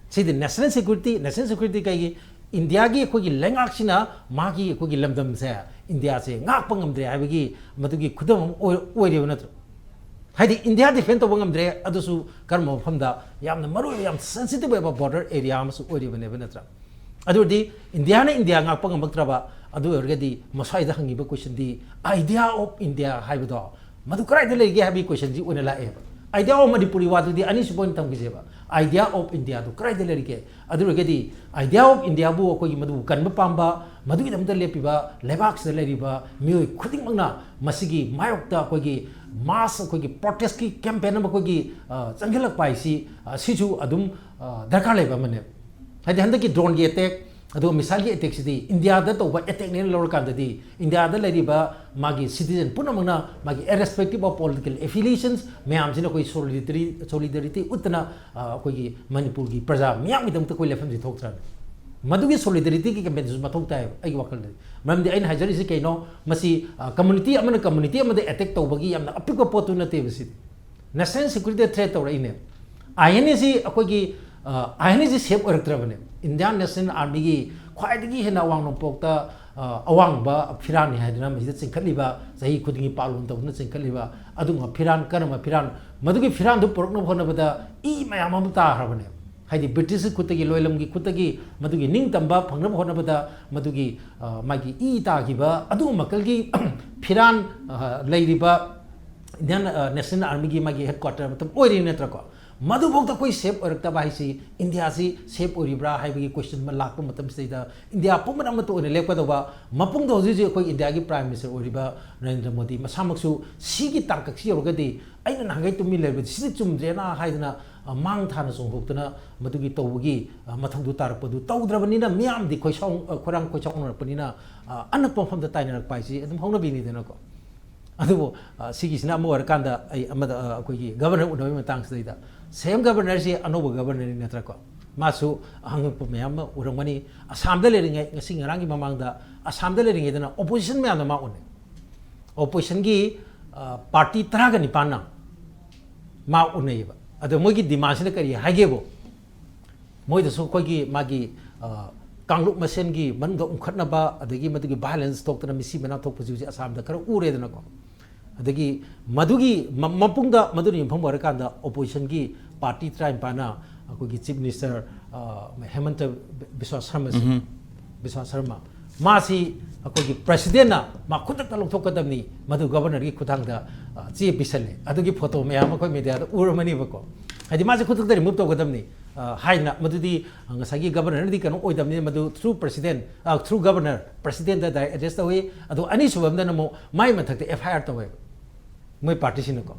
ꯁꯤꯗꯤ national security, national security ꯀꯩꯒꯤ? ꯏꯟꯗꯤꯌꯥꯒꯤ ꯑꯩꯈꯣꯏꯒꯤ ꯂꯩꯉꯥꯛꯁꯤꯅ ꯃꯥꯒꯤ ꯑꯩꯈꯣꯏꯒꯤ ꯂꯝꯗꯝꯁꯦ, ꯏꯟꯗꯤꯌꯥꯁꯦ ꯉꯥꯛꯄ ꯉꯝꯗ꯭ꯔꯦ ꯍꯥꯏꯕꯒꯤ ꯃꯗꯨꯒꯤ ꯈꯨꯗꯝ ꯑꯃ ꯑꯣꯏ-, ꯑꯣꯏꯔꯦꯕ ꯅꯠꯇ꯭ꯔꯣ? ꯍꯥꯏꯗꯤ ꯏꯟꯗꯤꯌꯥ defend ꯇꯧꯕ ꯉꯝꯗ꯭ꯔꯦ, ꯑꯗꯨꯁꯨ ꯀꯔꯝꯕ ꯃꯐꯝꯗ? ꯌꯥꯝꯅ ꯃꯔꯨ ꯑꯣꯏꯕ, ꯌꯥꯝ sensitive ꯑꯣꯏꯕ border area ꯑꯃꯁꯨ ꯑꯣꯏꯔꯤꯕꯅꯦꯕ ꯅꯠꯇ꯭ꯔꯥ? ꯑꯗꯨ ꯑꯣꯏꯔꯗꯤ ꯏꯟꯗꯤꯌꯥꯅ ꯏꯟꯗꯤꯌꯥ ꯉꯥꯛꯄ ꯉꯝꯃꯛꯇ꯭ꯔꯕ, ꯑꯗꯨ ꯑꯣꯏꯔꯒꯗꯤ ꯃꯁ꯭ꯋꯥꯏꯗ ꯍꯪꯉꯤꯕ question D, idea of India ꯍꯥꯏꯕꯗꯣ ꯃꯗꯨ ꯀꯗꯥꯏꯗ ꯂꯩꯒꯦ ꯍꯥꯏꯕꯒꯤ question ꯁꯤ ꯑꯣꯏꯅ ꯂꯥꯛꯑꯦꯕ꯫ Idea of ꯃꯅꯤꯄꯨꯔꯤ ꯋꯥꯗꯨꯗꯤ ꯑꯅꯤꯁꯨꯕ ꯑꯣꯏꯅ ꯊꯝꯈꯤꯁꯦꯕ꯫ Idea of India ꯗꯨ ꯀꯗꯥꯏꯗ ꯂꯩꯔꯤꯒꯦ? ꯑꯗꯨ ꯑꯣꯏꯔꯒꯗꯤ idea of India ꯕꯨ ꯑꯩꯈꯣꯏꯒꯤ ꯃꯗꯨꯕꯨ ꯀꯟꯕ ꯄꯥꯝꯕ, ꯃꯗꯨꯒꯤꯗꯃꯛꯇ ꯂꯦꯞꯄꯤꯕ ꯂꯩꯕꯥꯛꯁꯤꯗ ꯂꯩꯔꯤꯕ ꯃꯤꯑꯣꯏ ꯈꯨꯗꯤꯡꯃꯛꯅ ꯃꯁꯤꯒꯤ ꯃꯥꯌꯣꯛꯇ ꯑꯩꯈꯣꯏꯒꯤ mass, ꯑꯩꯈꯣꯏꯒꯤ protest ꯀꯤ campaign ꯑꯃ ꯑꯩꯈꯣꯏꯒꯤ, ꯑ, ꯆꯪꯁꯤꯜꯂꯛꯄ ꯍꯥꯏꯁꯤ, ꯑ, ꯁꯤꯁꯨ ꯑꯗꯨꯝ, ꯑ, ꯗꯔꯀꯥꯔ ꯂꯩꯕ ꯑꯃꯅꯦꯕ꯫ ꯍꯥꯏꯗꯤ ꯍꯟꯗꯛꯀꯤ drone ꯒꯤ attack, ꯑꯗꯨꯒ missile ꯒꯤ attack ꯁꯤꯗꯤ ꯏꯟꯗꯤꯌꯥꯗ ꯇꯧꯕ attack ꯅꯦꯅ ꯂꯧꯔꯀꯥꯟꯗꯗꯤ ꯏꯟꯗꯤꯌꯥꯗ ꯂꯩꯔꯤꯕ ꯃꯥꯒꯤ citizen ꯄꯨꯝꯅꯃꯛꯅ ꯃꯥꯒꯤ irrespective of political affiliations ꯃꯌꯥꯝꯁꯤꯅ ꯑꯩꯈꯣꯏ solidarity, solidarity ꯎꯠꯇꯅ, ꯑ, ꯑꯩꯈꯣꯏꯒꯤ ꯃꯅꯤꯄꯨꯔꯒꯤ ꯄ꯭ꯔꯖꯥ ꯃꯤꯌꯥꯝꯒꯤꯗꯃꯛꯇ ꯑꯩꯈꯣꯏ ꯂꯦꯞꯐꯝꯁꯤ ꯊꯣꯛꯇ꯭ꯔꯕꯅꯤ꯫ ꯃꯗꯨꯒꯤ solidarity ꯒꯤ campaign ꯗꯨꯁꯨ ꯃꯊꯧ ꯇꯥꯏꯌꯦꯕ ꯑꯩꯒꯤ ꯋꯥꯈꯜꯗꯗꯤ꯫ ꯃꯔꯝꯗꯤ ꯑꯩꯅ ꯍꯥꯏꯖꯔꯤꯁꯤ ꯀꯩꯅꯣ, ꯃꯁꯤ, ꯑ, community ꯑꯃꯅ community ꯑꯃꯗ attack ꯇꯧꯕꯒꯤ ꯌꯥꯝꯅ ꯑꯄꯤꯛꯄ ꯄꯣꯠꯇꯨ ꯅꯠꯇꯦꯕ ꯁꯤꯗꯤ꯫ National security ꯗ threat ꯇꯧꯔꯛꯏꯅꯦ꯫ ꯑꯥꯏ ꯑꯦꯟ ꯑꯦꯁꯤ ꯑꯩꯈꯣꯏꯒꯤ ꯑꯥꯏ ꯑꯦꯟ ꯑꯦꯁꯤ ꯁꯦꯞ ꯑꯣꯏꯔꯛꯇ꯭ꯔꯕꯅꯦ꯫ ꯏꯟꯗꯤꯌꯥꯟ ꯅꯦꯁꯅꯦꯜ ꯑꯥꯔꯃꯤꯒꯤ ꯈ꯭ꯋꯥꯏꯗꯒꯤ ꯍꯦꯟꯅ ꯑꯋꯥꯡ ꯅꯣꯡꯄꯣꯛꯇ ꯑ, ꯑꯋꯥꯡꯕ ꯐꯤꯔꯥꯟꯅꯤ ꯍꯥꯏꯗꯅ ꯃꯁꯤꯗ ꯆꯤꯡꯈꯠꯂꯤꯕ, ꯆꯍꯤ ꯈꯨꯗꯤꯡꯒꯤ ꯄꯥꯂꯣꯟ ꯇꯧꯗꯨꯅ ꯆꯤꯡꯈꯠꯂꯤꯕ ꯑꯗꯨꯒꯨꯝꯕ ꯐꯤꯔꯥꯟ, ꯀꯔꯝꯕ ꯐꯤꯔꯥꯟ, ꯃꯗꯨꯒꯤ ꯐꯤꯔꯥꯟꯗꯨ ꯄꯨꯔꯛꯅꯕ ꯍꯣꯠꯅꯕꯗ ꯏ ꯃꯌꯥꯝ ꯑꯃ ꯇꯥꯈ꯭ꯔꯕꯅꯦ꯫ ꯍꯥꯏꯗꯤ ꯕ꯭ꯔꯤꯇꯤꯁꯀꯤ ꯈꯨꯠꯇꯒꯤ, ꯂꯣꯏꯂꯝꯒꯤ ꯈꯨꯠꯇꯒꯤ ꯃꯗꯨꯒꯤ ꯅꯤꯡꯇꯝꯕ ꯐꯪꯅꯕ ꯍꯣꯠꯅꯕꯗ ꯃꯗꯨꯒꯤ ꯑ, ꯃꯥꯒꯤ ꯏ ꯇꯥꯈꯤꯕ ꯑꯗꯨꯒꯨꯝꯕ ꯃꯈꯜꯒꯤ ꯐꯤꯔꯥꯟ ꯑ, ꯂꯩꯔꯤꯕ ꯏꯟꯗꯤꯌꯥꯟ ꯑ, ꯅꯦꯁꯅꯦꯜ ꯑꯥꯔꯃꯤꯒꯤ ꯃꯥꯒꯤ ꯍꯦꯗ ꯀ꯭ꯋꯥꯇꯔ ꯃꯇꯝ ꯑꯣꯏꯔꯤ ꯅꯠꯇ꯭ꯔꯀꯣ? ꯃꯗꯨꯐꯥꯎꯗ ꯑꯩꯈꯣꯏ ꯁꯦꯞ ꯑꯣꯏꯔꯛꯇꯕ ꯍꯥꯏꯁꯤ ꯏꯟꯗꯤꯌꯥꯁꯤ ꯁꯦꯞ ꯑꯣꯏꯔꯤꯕ꯭ꯔꯥ ꯍꯥꯏꯕꯒꯤ ꯀꯣꯏꯁꯟ ꯑꯃ ꯂꯥꯛꯄ ꯃꯇꯝꯁꯤꯗꯩꯗ ꯏꯟꯗꯤꯌꯥ ꯄꯨꯝꯕꯅ ꯑꯃꯠꯇ ꯑꯣꯏꯅ ꯂꯦꯞꯀꯗꯧꯕ ꯃꯄꯨꯡꯗ ꯍꯧꯖꯤꯛ ꯍꯧꯖꯤꯛ ꯑꯩꯈꯣꯏ ꯏꯟꯗꯤꯌꯥꯒꯤ ꯄ꯭ꯔꯥꯏꯝ ꯃꯤꯅꯤꯁꯇꯔ ꯑꯣꯏꯔꯤꯕ ꯅꯔꯦꯟꯗ꯭ꯔ ꯃꯣꯗꯤ ꯃꯁꯥꯃꯛꯁꯨ ꯁꯤꯒꯤ ꯇꯥꯡꯀꯛꯁꯤ ꯌꯧꯔꯒꯗꯤ ꯑꯩꯅ ꯅꯍꯥꯟꯈꯩ ꯇꯨꯃꯤꯟ ꯂꯩꯔꯕꯗꯤ ꯁꯤꯗꯤ ꯆꯨꯝꯗ꯭ꯔꯦꯅ ꯍꯥꯏꯗꯅ ꯑ, ꯃꯥꯡ ꯊꯥꯅ ꯆꯣꯡꯊꯣꯛꯇꯅ ꯃꯗꯨꯒꯤ ꯇꯧꯕꯒꯤ ꯑ, ꯃꯊꯧꯗꯨ ꯇꯥꯔꯛꯄꯗꯨ ꯇꯧꯗ꯭ꯔꯕꯅꯤꯅ ꯃꯤꯌꯥꯝꯗꯤ ꯈꯣꯏꯁꯥꯎ-, ꯑ, ꯈꯣꯏꯔꯥꯡ ꯈꯣꯏꯁꯥꯎꯅꯔꯛꯄꯅꯤꯅ ꯑ, ꯑꯅꯛꯄ ꯃꯐꯝꯗ ꯇꯥꯏꯅꯔꯛꯄ ꯍꯥꯏꯁꯤ ꯑꯗꯨꯝ ꯍꯧꯅꯕꯤꯅꯤꯗꯅꯀꯣ꯫ ꯑꯗꯨꯕꯨ ꯑ, ꯁꯤꯒꯤꯁꯤꯅ ꯑꯃ ꯑꯣꯏꯔꯀꯥꯟꯗ ꯑꯩ ꯑꯃꯗ ꯑ, ꯑꯩꯈꯣꯏꯒꯤ ꯒꯕꯔꯅꯔ ꯎꯅꯕꯒꯤ ꯃꯇꯥꯡꯁꯤꯗꯩꯗ ꯁꯦꯝ ꯒꯕꯔꯅꯔꯁꯤ ꯑꯅꯧꯕ ꯒꯕꯔꯅꯔꯅꯤ ꯅꯠꯇ꯭ꯔꯀꯣ? ꯃꯥꯁꯨ ꯑꯍꯪꯉꯛꯄ ꯃꯌꯥꯝ ꯑꯃ ꯎꯔꯝꯒꯅꯤ꯫ ꯑꯁꯥꯝꯗ ꯂꯩꯔꯤꯉꯩ, ꯉꯁꯤ ꯉꯔꯥꯡꯒꯤ ꯃꯃꯥꯡꯗ ꯑꯁꯥꯝꯗ ꯂꯩꯔꯤꯉꯩꯗꯅ ꯑꯣꯄꯣꯖꯤꯁꯟ ꯃꯌꯥꯝꯗ ꯃꯥ ꯎꯅꯩ꯫ ꯑꯣꯄꯣꯖꯤꯁꯟꯒꯤ ꯑ, ꯄꯥꯔꯇꯤ ꯇꯔꯥꯒ ꯅꯤꯄꯥꯟꯅ ꯃꯥ ꯎꯅꯩꯌꯦꯕ꯫ ꯑꯗꯣ ꯃꯣꯏꯒꯤ ꯗꯤꯃꯥꯟꯁꯤꯅ ꯀꯔꯤ ꯍꯥꯏꯒꯦꯕꯨ, ꯃꯣꯏꯗꯁꯨ ꯑꯩꯈꯣꯏꯒꯤ ꯃꯥꯒꯤ ꯑ, ꯀꯥꯡꯂꯨꯞ ꯃꯁꯦꯟꯒꯤ ꯃꯅꯨꯡꯗ ꯎꯪꯈꯠꯅꯕ, ꯑꯗꯒꯤ ꯃꯗꯨꯒꯤ ꯚꯥꯏꯂꯦꯟꯁ ꯊꯣꯛꯇꯅ ꯃꯤꯁꯤ ꯃꯅꯥ ꯊꯣꯛꯄꯁꯤ ꯍꯧꯖꯤꯛ ꯑꯁꯥꯝꯗ ꯈꯔ ꯎꯔꯦꯗꯅꯀꯣ꯫ ꯑꯗꯒꯤ ꯃꯗꯨꯒꯤ ꯃ-, ꯃꯄꯨꯡꯗ ꯃꯗꯨꯅ ꯌꯨꯝꯐꯝ ꯑꯣꯏꯔꯀꯥꯟꯗ ꯑꯣꯄꯣꯖꯤꯁꯟꯒꯤ ꯄꯥꯔꯇꯤ ꯇꯔꯥꯅꯤꯄꯥꯟꯅ ꯑꯩꯈꯣꯏꯒꯤ ꯆꯤꯐ ꯃꯤꯅꯤꯁꯇꯔ ꯑ, ꯍꯦꯃꯟꯇ ꯕꯤꯁ꯭ꯋꯥ ꯁꯔꯃꯁꯤ, ꯕꯤꯁ꯭ꯋꯥ ꯁꯔꯃ, ꯃꯥꯁꯤ ꯑꯩꯈꯣꯏꯒꯤ ꯄ꯭ꯔꯁꯤꯗꯦꯟꯅ ꯃꯥ ꯈꯨꯗꯛꯇ ꯂꯧꯊꯣꯛꯀꯗꯕꯅꯤ, ꯃꯗꯨ ꯒꯕꯔꯅꯔꯒꯤ ꯈꯨꯠꯊꯥꯡꯗ ꯑ, ꯆꯦ ꯄꯤꯁꯜꯂꯦ꯫ ꯑꯗꯨꯒꯤ ꯐꯣꯇꯣ ꯃꯌꯥꯝ ꯑꯩꯈꯣꯏ ꯃꯦꯗꯤꯌꯥꯗ ꯎꯔꯝꯃꯅꯤꯕꯀꯣ꯫ ꯍꯥꯏꯗꯤ ꯃꯥꯁꯦ ꯈꯨꯗꯛꯇ ꯔꯤꯃꯨꯚ ꯇꯧꯒꯗꯕꯅꯤ ꯑ, ꯍꯥꯏꯅ, ꯃꯗꯨꯗꯤ ꯉꯁꯥꯏꯒꯤ ꯒꯕꯔꯅꯔꯅꯗꯤ ꯀꯩꯅꯣ ꯑꯣꯏꯗꯕꯅꯤꯅ ꯃꯗꯨ ꯊ꯭ꯔꯨ ꯄ꯭ꯔꯁꯤꯗꯦꯟ, ꯊ꯭ꯔꯨ ꯒꯕꯔꯅꯔ, ꯄ꯭ꯔꯁꯤꯗꯦꯟꯗ ꯗꯥꯏꯔꯦꯛ ꯑꯦꯗ꯭ꯔꯦꯁ ꯇꯧꯏ꯫ ꯑꯗꯣ ꯑꯅꯤꯁꯨꯕ ꯑꯃꯗꯅ ꯑꯃꯨꯛ ꯃꯥꯏ ꯃꯊꯛꯇ ꯑꯦꯐ ꯑꯥꯏ ꯑꯥꯔ ꯇꯧꯋꯦꯕ ꯃꯣꯏ ꯄꯥꯔꯇꯤꯁꯤꯅꯀꯣ꯫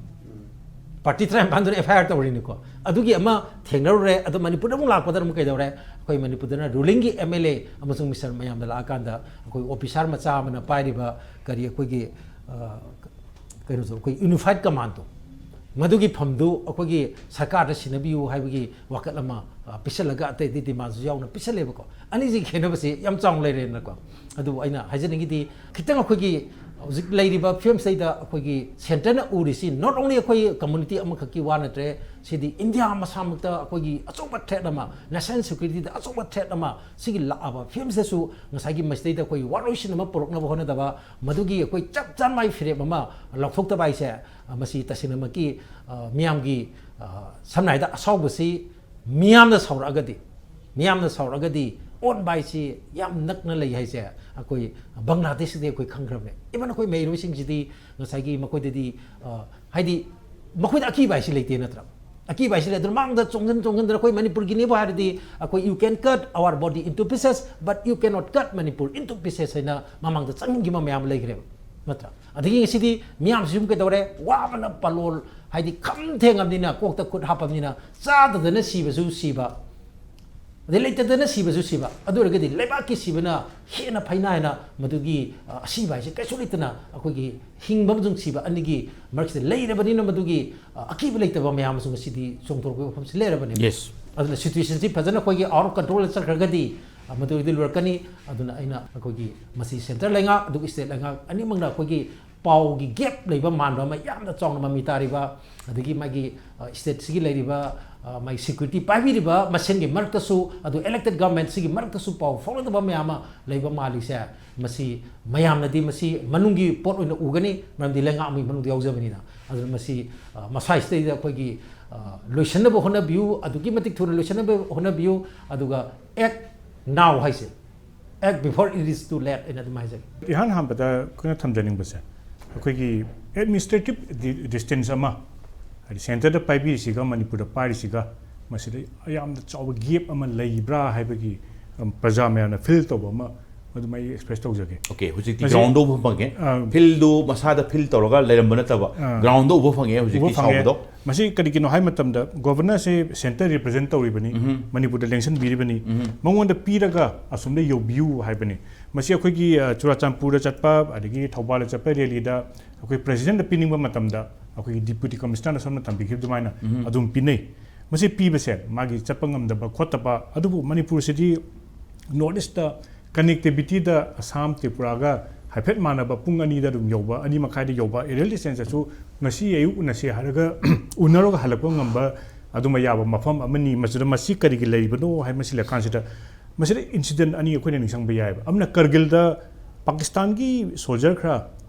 ꯄꯥꯔꯇꯤ ꯇꯔꯥꯅꯤꯄꯥꯟꯗꯨꯅ ꯑꯦꯐ ꯑꯥꯏ ꯑꯥꯔ ꯇꯧꯔꯤꯅꯤꯀꯣ꯫ ꯑꯗꯨꯒꯤ ꯑꯃ ꯊꯦꯡꯅꯔꯨꯔꯦ꯫ ꯑꯗꯣ ꯃꯅꯤꯄꯨꯔꯗ ꯑꯃꯨꯛ ꯂꯥꯛꯄꯗꯅ ꯑꯃꯨꯛ ꯀꯩꯗꯧꯔꯦ? ꯑꯩꯈꯣꯏ ꯃꯅꯤꯄꯨꯔꯗꯅ ꯔꯨꯂꯤꯡꯒꯤ ꯑꯦꯝ ꯑꯦꯜ ꯑꯦ ꯑꯃꯁꯨꯡ ꯃꯤꯅꯤꯁꯇꯔ ꯃꯌꯥꯝꯗ ꯂꯥꯛꯑꯀꯥꯟꯗ ꯑꯩꯈꯣꯏ ꯑꯣꯐꯤꯁꯥꯔ ꯃꯆꯥ ꯑꯃꯅ ꯄꯥꯏꯔꯤꯕ ꯀꯔꯤ ꯑꯩꯈꯣꯏꯒꯤ, ꯑ, ꯀꯩꯅꯣꯁꯨ, ꯑꯩꯈꯣꯏ ꯌꯨꯅꯤꯐꯥꯏꯠ ꯀꯃꯥꯟꯗꯣ, ꯃꯗꯨꯒꯤ ꯐꯝꯗꯨ ꯑꯩꯈꯣꯏꯒꯤ ꯁꯔꯀꯥꯔꯗ ꯁꯤꯟꯅꯕꯤꯌꯨ ꯍꯥꯏꯕꯒꯤ ꯋꯥꯀꯠ ꯑꯃ, ꯑ, ꯄꯤꯁꯜꯂꯒ ꯑꯇꯩ ꯑꯇꯩ ꯗꯤꯃꯥꯟꯁꯨ ꯌꯥꯎꯅ ꯄꯤꯁꯜꯂꯦꯕꯀꯣ꯫ ꯑꯅꯤꯁꯤꯒꯤ ꯈꯦꯠꯅꯕꯁꯤ ꯌꯥꯝ ꯆꯥꯎꯅ ꯂꯩꯔꯦꯅꯀꯣ꯫ ꯑꯗꯨꯕꯨ ꯑꯩꯅ ꯍꯥꯏꯖꯅꯤꯡꯉꯤꯗꯤ ꯈꯤꯇꯪ ꯑꯩꯈꯣꯏꯒꯤ ꯍꯧꯖꯤꯛ ꯂꯩꯔꯤꯕ ꯐꯤꯕꯝꯁꯤꯗꯩꯗ ꯑꯩꯈꯣꯏꯒꯤ ꯁꯦꯟꯇꯔꯅ ꯎꯔꯤꯁꯤ not only ꯑꯩꯈꯣꯏ ꯀꯝꯃ꯭ꯌꯨꯅꯤꯇꯤ ꯑꯃꯈꯛꯀꯤ ꯋꯥ ꯅꯠꯇ꯭ꯔꯦ, ꯁꯤꯗꯤ ꯏꯟꯗꯤꯌꯥ ꯃꯁꯥꯃꯛꯇ ꯑꯩꯈꯣꯏꯒꯤ ꯑꯆꯧꯕ ꯊ꯭ꯔꯦꯠ ꯑꯃ, ꯅꯦꯁꯅꯦꯜ ꯁꯦꯀ꯭ꯌꯨꯔꯤꯇꯤꯗ ꯑꯆꯧꯕ ꯊ꯭ꯔꯦꯠ ꯑꯃ ꯁꯤꯒꯤ ꯂꯥꯛꯑꯕ ꯐꯤꯕꯝꯁꯤꯗꯁꯨ ꯉꯁꯥꯏꯒꯤ ꯃꯁꯤꯗꯩꯗ ꯑꯩꯈꯣꯏ ꯋꯥꯔꯣꯏꯁꯤꯟ ꯑꯃ ꯄꯨꯔꯛꯅꯕ ꯍꯣꯠꯅꯗꯕ, ꯃꯗꯨꯒꯤ ꯑꯩꯈꯣꯏ ꯆꯞ ꯆꯥꯅ ꯃꯥꯒꯤ ꯐꯤꯔꯦꯞ ꯑꯃ ꯂꯧꯊꯣꯛꯇꯕ ꯍꯥꯏꯁꯦ, ꯃꯁꯤ ꯇꯁꯦꯡꯅꯃꯛꯀꯤ, ꯑ, ꯃꯤꯌꯥꯝꯒꯤ, ꯑ, ꯁꯝꯅ ꯍꯥꯏꯔꯕꯗ ꯑꯁꯥꯎꯕꯁꯤ ꯃꯤꯌꯥꯝꯅ ꯁꯥꯎꯔꯛꯑꯒꯗꯤ, ꯃꯤꯌꯥꯝꯅ ꯁꯥꯎꯔꯛꯑꯒꯗꯤ ꯑꯣꯟꯕ ꯍꯥꯏꯁꯤ ꯌꯥꯝ ꯅꯛꯅ ꯂꯩ ꯍꯥꯏꯁꯦ ꯑꯩꯈꯣꯏ ꯕꯪꯒ꯭ꯂꯥꯗꯦꯁꯇꯗꯤ ꯑꯩꯈꯣꯏ ꯈꯪꯈ꯭ꯔꯕꯅꯦ꯫ Even ꯑꯩꯈꯣꯏ ꯃꯍꯩꯔꯣꯏꯁꯤꯡꯁꯤꯗꯤ ꯉꯁꯥꯏꯒꯤ ꯃꯈꯣꯏꯗꯗꯤ, ꯑ, ꯍꯥꯏꯗꯤ ꯃꯈꯣꯏꯗ ꯑꯀꯤꯕ ꯍꯥꯏꯁꯤ ꯂꯩꯇꯦ ꯅꯠꯇ꯭ꯔꯥ? ꯑꯀꯤꯕ ꯍꯥꯏꯁꯤ ꯂꯩ꯫ ꯑꯗꯨꯅ ꯃꯥꯡꯗ ꯆꯣꯡꯁꯤꯟ ꯆꯣꯡꯁꯤꯟꯗꯅ ꯑꯩꯈꯣꯏ ꯃꯅꯤꯄꯨꯔꯒꯤꯅꯦꯕꯨ ꯍꯥꯏꯔꯗꯤ ꯑꯩꯈꯣꯏ "You can cut our body into pieces, but you cannot cut Manipur into pieces" ꯍꯥꯏꯅ ꯃꯃꯥꯡꯗ ꯆꯪꯈꯤꯕ ꯃꯌꯥꯝ ꯂꯩꯈ꯭ꯔꯦꯕ, ꯅꯠꯇ꯭ꯔꯥ? ꯑꯗꯒꯤ ꯉꯁꯤꯗꯤ ꯃꯤꯌꯥꯝꯁꯤ ꯁꯨꯝ ꯀꯩꯗꯧꯔꯦ? ꯋꯥꯕꯅ ꯄꯥꯂꯣꯜ, ꯍꯥꯏꯗꯤ ꯈꯝ ꯊꯦꯡꯉꯕꯅꯤꯅ, ꯀꯣꯛꯇ ꯈꯨꯠ ꯍꯥꯞꯄꯕꯅꯤꯅ, ꯆꯥꯗꯗꯅ ꯁꯤꯕꯁꯨ ꯁꯤꯕ, ꯑꯗꯩ ꯂꯩꯇꯗꯅ ꯁꯤꯕꯁꯨ ꯁꯤꯕ, ꯑꯗꯨ ꯑꯣꯏꯔꯒꯗꯤ ꯂꯩꯕꯥꯛꯀꯤ ꯁꯤꯕꯅ ꯍꯦꯟꯅ ꯐꯩꯅ ꯍꯥꯏꯅ ꯃꯗꯨꯒꯤ, ꯑ, ꯑꯁꯤꯕ ꯍꯥꯏꯁꯦ ꯀꯩꯁꯨ ꯂꯩꯇꯅ ꯑꯩꯈꯣꯏꯒꯤ ꯍꯤꯡꯕ ꯑꯃꯁꯨꯡ ꯁꯤꯕ ꯑꯅꯤꯒꯤ ꯃꯔꯛꯁꯤꯗ ꯂꯩꯔꯕꯅꯤꯅ ꯃꯗꯨꯒꯤ, ꯑ, ꯑꯀꯤꯕ ꯂꯩꯇꯕ ꯃꯌꯥꯝ ꯑꯃꯁꯨ ꯉꯁꯤꯗꯤ ꯆꯣꯡꯊꯣꯔꯛꯄꯒꯤ ꯋꯥꯐꯝꯁꯤ ꯂꯩꯔꯕꯅꯦꯕ꯫ Yes. ꯑꯗꯨꯅ ꯁꯤꯆꯨꯋꯦꯁꯟꯁꯤ ꯐꯖꯅ ꯑꯩꯈꯣꯏꯒꯤ ꯑꯥꯎꯠ ꯑꯣꯐ ꯀꯟꯇ꯭ꯔꯣꯜꯗ ꯆꯠꯈ꯭ꯔꯒꯗꯤ, ꯑ, ꯃꯗꯨꯗꯤ ꯂꯨꯔꯛꯀꯅꯤ꯫ ꯑꯗꯨꯅ ꯑꯩꯅ ꯑꯩꯈꯣꯏꯒꯤ ꯃꯁꯤ ꯁꯦꯟꯇꯔ ꯂꯩꯉꯥꯛ ꯑꯗꯨꯒ ꯁ꯭ꯇꯦꯠ ꯂꯩꯉꯥꯛ ꯑꯅꯤꯃꯛꯅ ꯑꯩꯈꯣꯏꯒꯤ ꯄꯥꯎꯒꯤ ꯒꯦꯞ ꯂꯩꯕ ꯃꯥꯟꯕ ꯑꯃ ꯌꯥꯝꯅ ꯆꯥꯎꯅ ꯃꯃꯤ ꯇꯥꯔꯤꯕ, ꯑꯗꯒꯤ ꯃꯥꯒꯤ, ꯑ, ꯁ꯭ꯇꯦꯠꯁꯤꯒꯤ ꯂꯩꯔꯤꯕ, ꯑ, ꯃꯥꯒꯤ ꯁꯦꯀ꯭ꯌꯨꯔꯤꯇꯤ ꯄꯥꯏꯕꯤꯔꯤꯕ ꯃꯁꯦꯟꯒꯤ ꯃꯔꯛꯇꯁꯨ, ꯑꯗꯨ ꯏꯂꯦꯛꯇꯦꯠ ꯒꯚꯔꯟꯃꯦꯟꯠꯁꯤꯒꯤ ꯃꯔꯛꯇꯁꯨ ꯄꯥꯎ ꯐꯥꯎꯅꯗꯕ ꯃꯌꯥꯝ ꯑꯃ ꯂꯩꯕ ꯃꯥꯜꯂꯤꯁꯦ, ꯃꯁꯤ ꯃꯌꯥꯝꯅꯗꯤ ꯃꯁꯤ ꯃꯅꯨꯡꯒꯤ ꯄꯣꯠ ꯑꯣꯏꯅ ꯎꯒꯅꯤ, ꯃꯔꯝꯗꯤ ꯂꯩꯉꯥꯛ ꯑꯃꯒꯤ ꯃꯅꯨꯡꯗ ꯌꯥꯎꯖꯕꯅꯤꯅ꯫ ꯑꯗꯨꯅ ꯃꯁꯤ, ꯑ, ꯃꯁꯥꯁꯤꯗꯩꯗ ꯑꯩꯈꯣꯏꯒꯤ, ꯑ, ꯂꯣꯏꯁꯤꯟꯅꯕ ꯍꯣꯠꯅꯕꯤꯌꯨ, ꯑꯗꯨꯛꯀꯤ ꯃꯇꯤꯛ ꯊꯨꯅ ꯂꯣꯏꯁꯤꯟꯅꯕ ꯍꯣꯠꯅꯕꯤꯌꯨ, ꯑꯗꯨꯒ act now ꯍꯥꯏꯁꯦ, "Act before it is too late" ꯍꯥꯏꯅ ꯑꯗꯨꯝ ꯍꯥꯏꯖꯒꯦ꯫ ꯏꯍꯥꯟ ꯍꯥꯟꯕꯗ ꯑꯩꯈꯣꯏꯅ ꯊꯝꯖꯅꯤꯡꯕꯁꯦ, ꯑꯩꯈꯣꯏꯒꯤ ꯑꯦꯗꯃꯤꯅꯤꯁꯇ꯭ꯔꯦꯇꯤꯞ ꯗꯤꯁꯇꯦꯟꯁ ꯑꯃ, ꯍꯥꯏꯗꯤ ꯁꯦꯟꯇꯔꯗ ꯄꯥꯏꯕꯤꯔꯤꯁꯤꯒ ꯃꯅꯤꯄꯨꯔꯗ ꯄꯥꯏꯔꯤꯁꯤꯒ ꯃꯁꯤꯗ ꯌꯥꯝꯅ ꯆꯥꯎꯕ ꯒꯦꯞ ꯑꯃ ꯂꯩꯕ꯭ꯔꯥ ꯍꯥꯏꯕꯒꯤ, ꯎꯝ, ꯄ꯭ꯔꯖꯥ ꯃꯌꯥꯝꯅ ꯐꯤꯜ ꯇꯧꯕ ꯑꯃ, ꯃꯗꯨꯃ ꯑꯩ ꯑꯦꯛꯁꯄ꯭ꯔꯦꯁ ꯇꯧꯖꯒꯦ꯫ ꯑꯣꯀꯦ, ꯍꯧꯖꯤꯛꯇꯤ ꯃꯁꯤ- ꯒ꯭ꯔꯥꯎꯟꯗ ꯎꯕ ꯐꯪꯉꯦ꯫ ꯑꯥ. ꯐꯤꯜꯗꯨ ꯃꯁꯥꯗ ꯐꯤꯜ ꯇꯧꯔꯒ ꯂꯩꯔꯝꯕ ꯅꯠꯇꯕ, ꯑꯥ. ꯒ꯭ꯔꯥꯎꯟꯗ ꯎꯕ ꯐꯪꯉꯦ ꯍꯧꯖꯤꯛꯇꯤ ꯎꯕ ꯐꯪꯉꯦ꯫ ꯁꯥꯎꯕꯗꯣ꯫ ꯃꯁꯤ ꯀꯔꯤꯒꯤꯅꯣ ꯍꯥꯏ ꯃꯇꯝꯗ ꯒꯣꯚꯔꯅꯔꯁꯦ ꯁꯦꯟꯇꯔ ꯔꯤꯄ꯭ꯔꯖꯦꯟ ꯇꯧꯔꯤꯕꯅꯤ, ꯎꯝ꯫ ꯃꯅꯤꯄꯨꯔꯗ ꯂꯦꯡꯁꯤꯟꯕꯤꯔꯤꯕꯅꯤ꯫ ꯎꯝ꯫ ꯃꯉꯣꯟꯗ ꯄꯤꯔꯒ ꯑꯁꯣꯝꯗ ꯌꯧꯕꯤꯌꯨ ꯍꯥꯏꯕꯅꯤ꯫ ꯃꯁꯤ ꯑꯩꯈꯣꯏꯒꯤ, ꯑ, ꯆꯨꯔꯥꯆꯥꯟꯄꯨꯔꯗ ꯆꯠꯄ, ꯑꯗꯒꯤ ꯊꯧꯕꯥꯜꯗ ꯆꯠꯄ ꯔꯦꯂꯤꯗ ꯑꯩꯈꯣꯏ ꯄ꯭ꯔꯦꯁꯤꯗꯦꯟꯠꯇ ꯄꯤꯅꯤꯡꯕ ꯃꯇꯝꯗ ꯑꯩꯈꯣꯏꯒꯤ ꯗꯤꯄ꯭ꯌꯨꯇꯤ ꯀꯃꯤꯁꯅꯔꯅ ꯁꯣꯝꯅ ꯇꯝꯕꯤꯈꯤꯕ ꯑꯗꯨꯃꯥꯏꯅ ꯎꯝ꯫ ꯑꯗꯨꯝ ꯄꯤꯅꯩ꯫ ꯃꯁꯤ ꯄꯤꯕꯁꯦ ꯃꯥꯒꯤ ꯆꯠꯄ ꯉꯝꯗꯕ ꯈꯣꯠꯇꯕ, ꯑꯗꯨꯕꯨ ꯃꯅꯤꯄꯨꯔꯁꯤꯗꯤ ꯅꯣꯔꯠ ꯏꯁꯇ ꯀꯅꯦꯛꯇꯤꯕꯤꯇꯤꯗ ꯑꯁꯥꯝ, ꯇ꯭ꯔꯤꯄꯨꯔꯥꯒ ꯍꯥꯏꯐꯦꯠ ꯃꯥꯟꯅꯕ ꯄꯨꯡ ꯑꯅꯤꯗ ꯑꯗꯨꯝ ꯌꯧꯕ, ꯑꯅꯤ ꯃꯈꯥꯏꯗ ꯌꯧꯕ, ꯑꯦꯔꯤꯌꯦꯜ ꯗꯤꯁꯇꯦꯟꯁꯇꯁꯨ ꯉꯁꯤ ꯑꯌꯨꯛ ꯎꯅꯁꯦ ꯍꯥꯏꯔꯒ ꯎꯅꯔꯒ ꯍꯜꯂꯛꯄ ꯉꯝꯕ ꯑꯗꯨꯝꯕ ꯌꯥꯕ ꯃꯐꯝ ꯑꯃꯅꯤ꯫ ꯃꯁꯤꯗ ꯃꯁꯤ ꯀꯔꯤꯒꯤ ꯂꯩꯔꯤꯕꯅꯣ ꯍꯥꯏ ꯃꯁꯤ ꯂꯩꯔꯀꯥꯟꯁꯤꯗ ꯃꯁꯤꯗ ꯏꯟꯁꯤꯗꯦꯟ ꯑꯅꯤ ꯑꯩꯈꯣꯏꯅ ꯅꯤꯡꯁꯤꯡꯕ ꯌꯥꯏꯑꯕ꯫ ꯑꯃꯅ ꯀꯔꯒꯤꯜꯗ ꯄꯥꯀꯤꯁꯇꯥꯟꯒꯤ ꯁꯣꯜꯖꯔ ꯈꯔ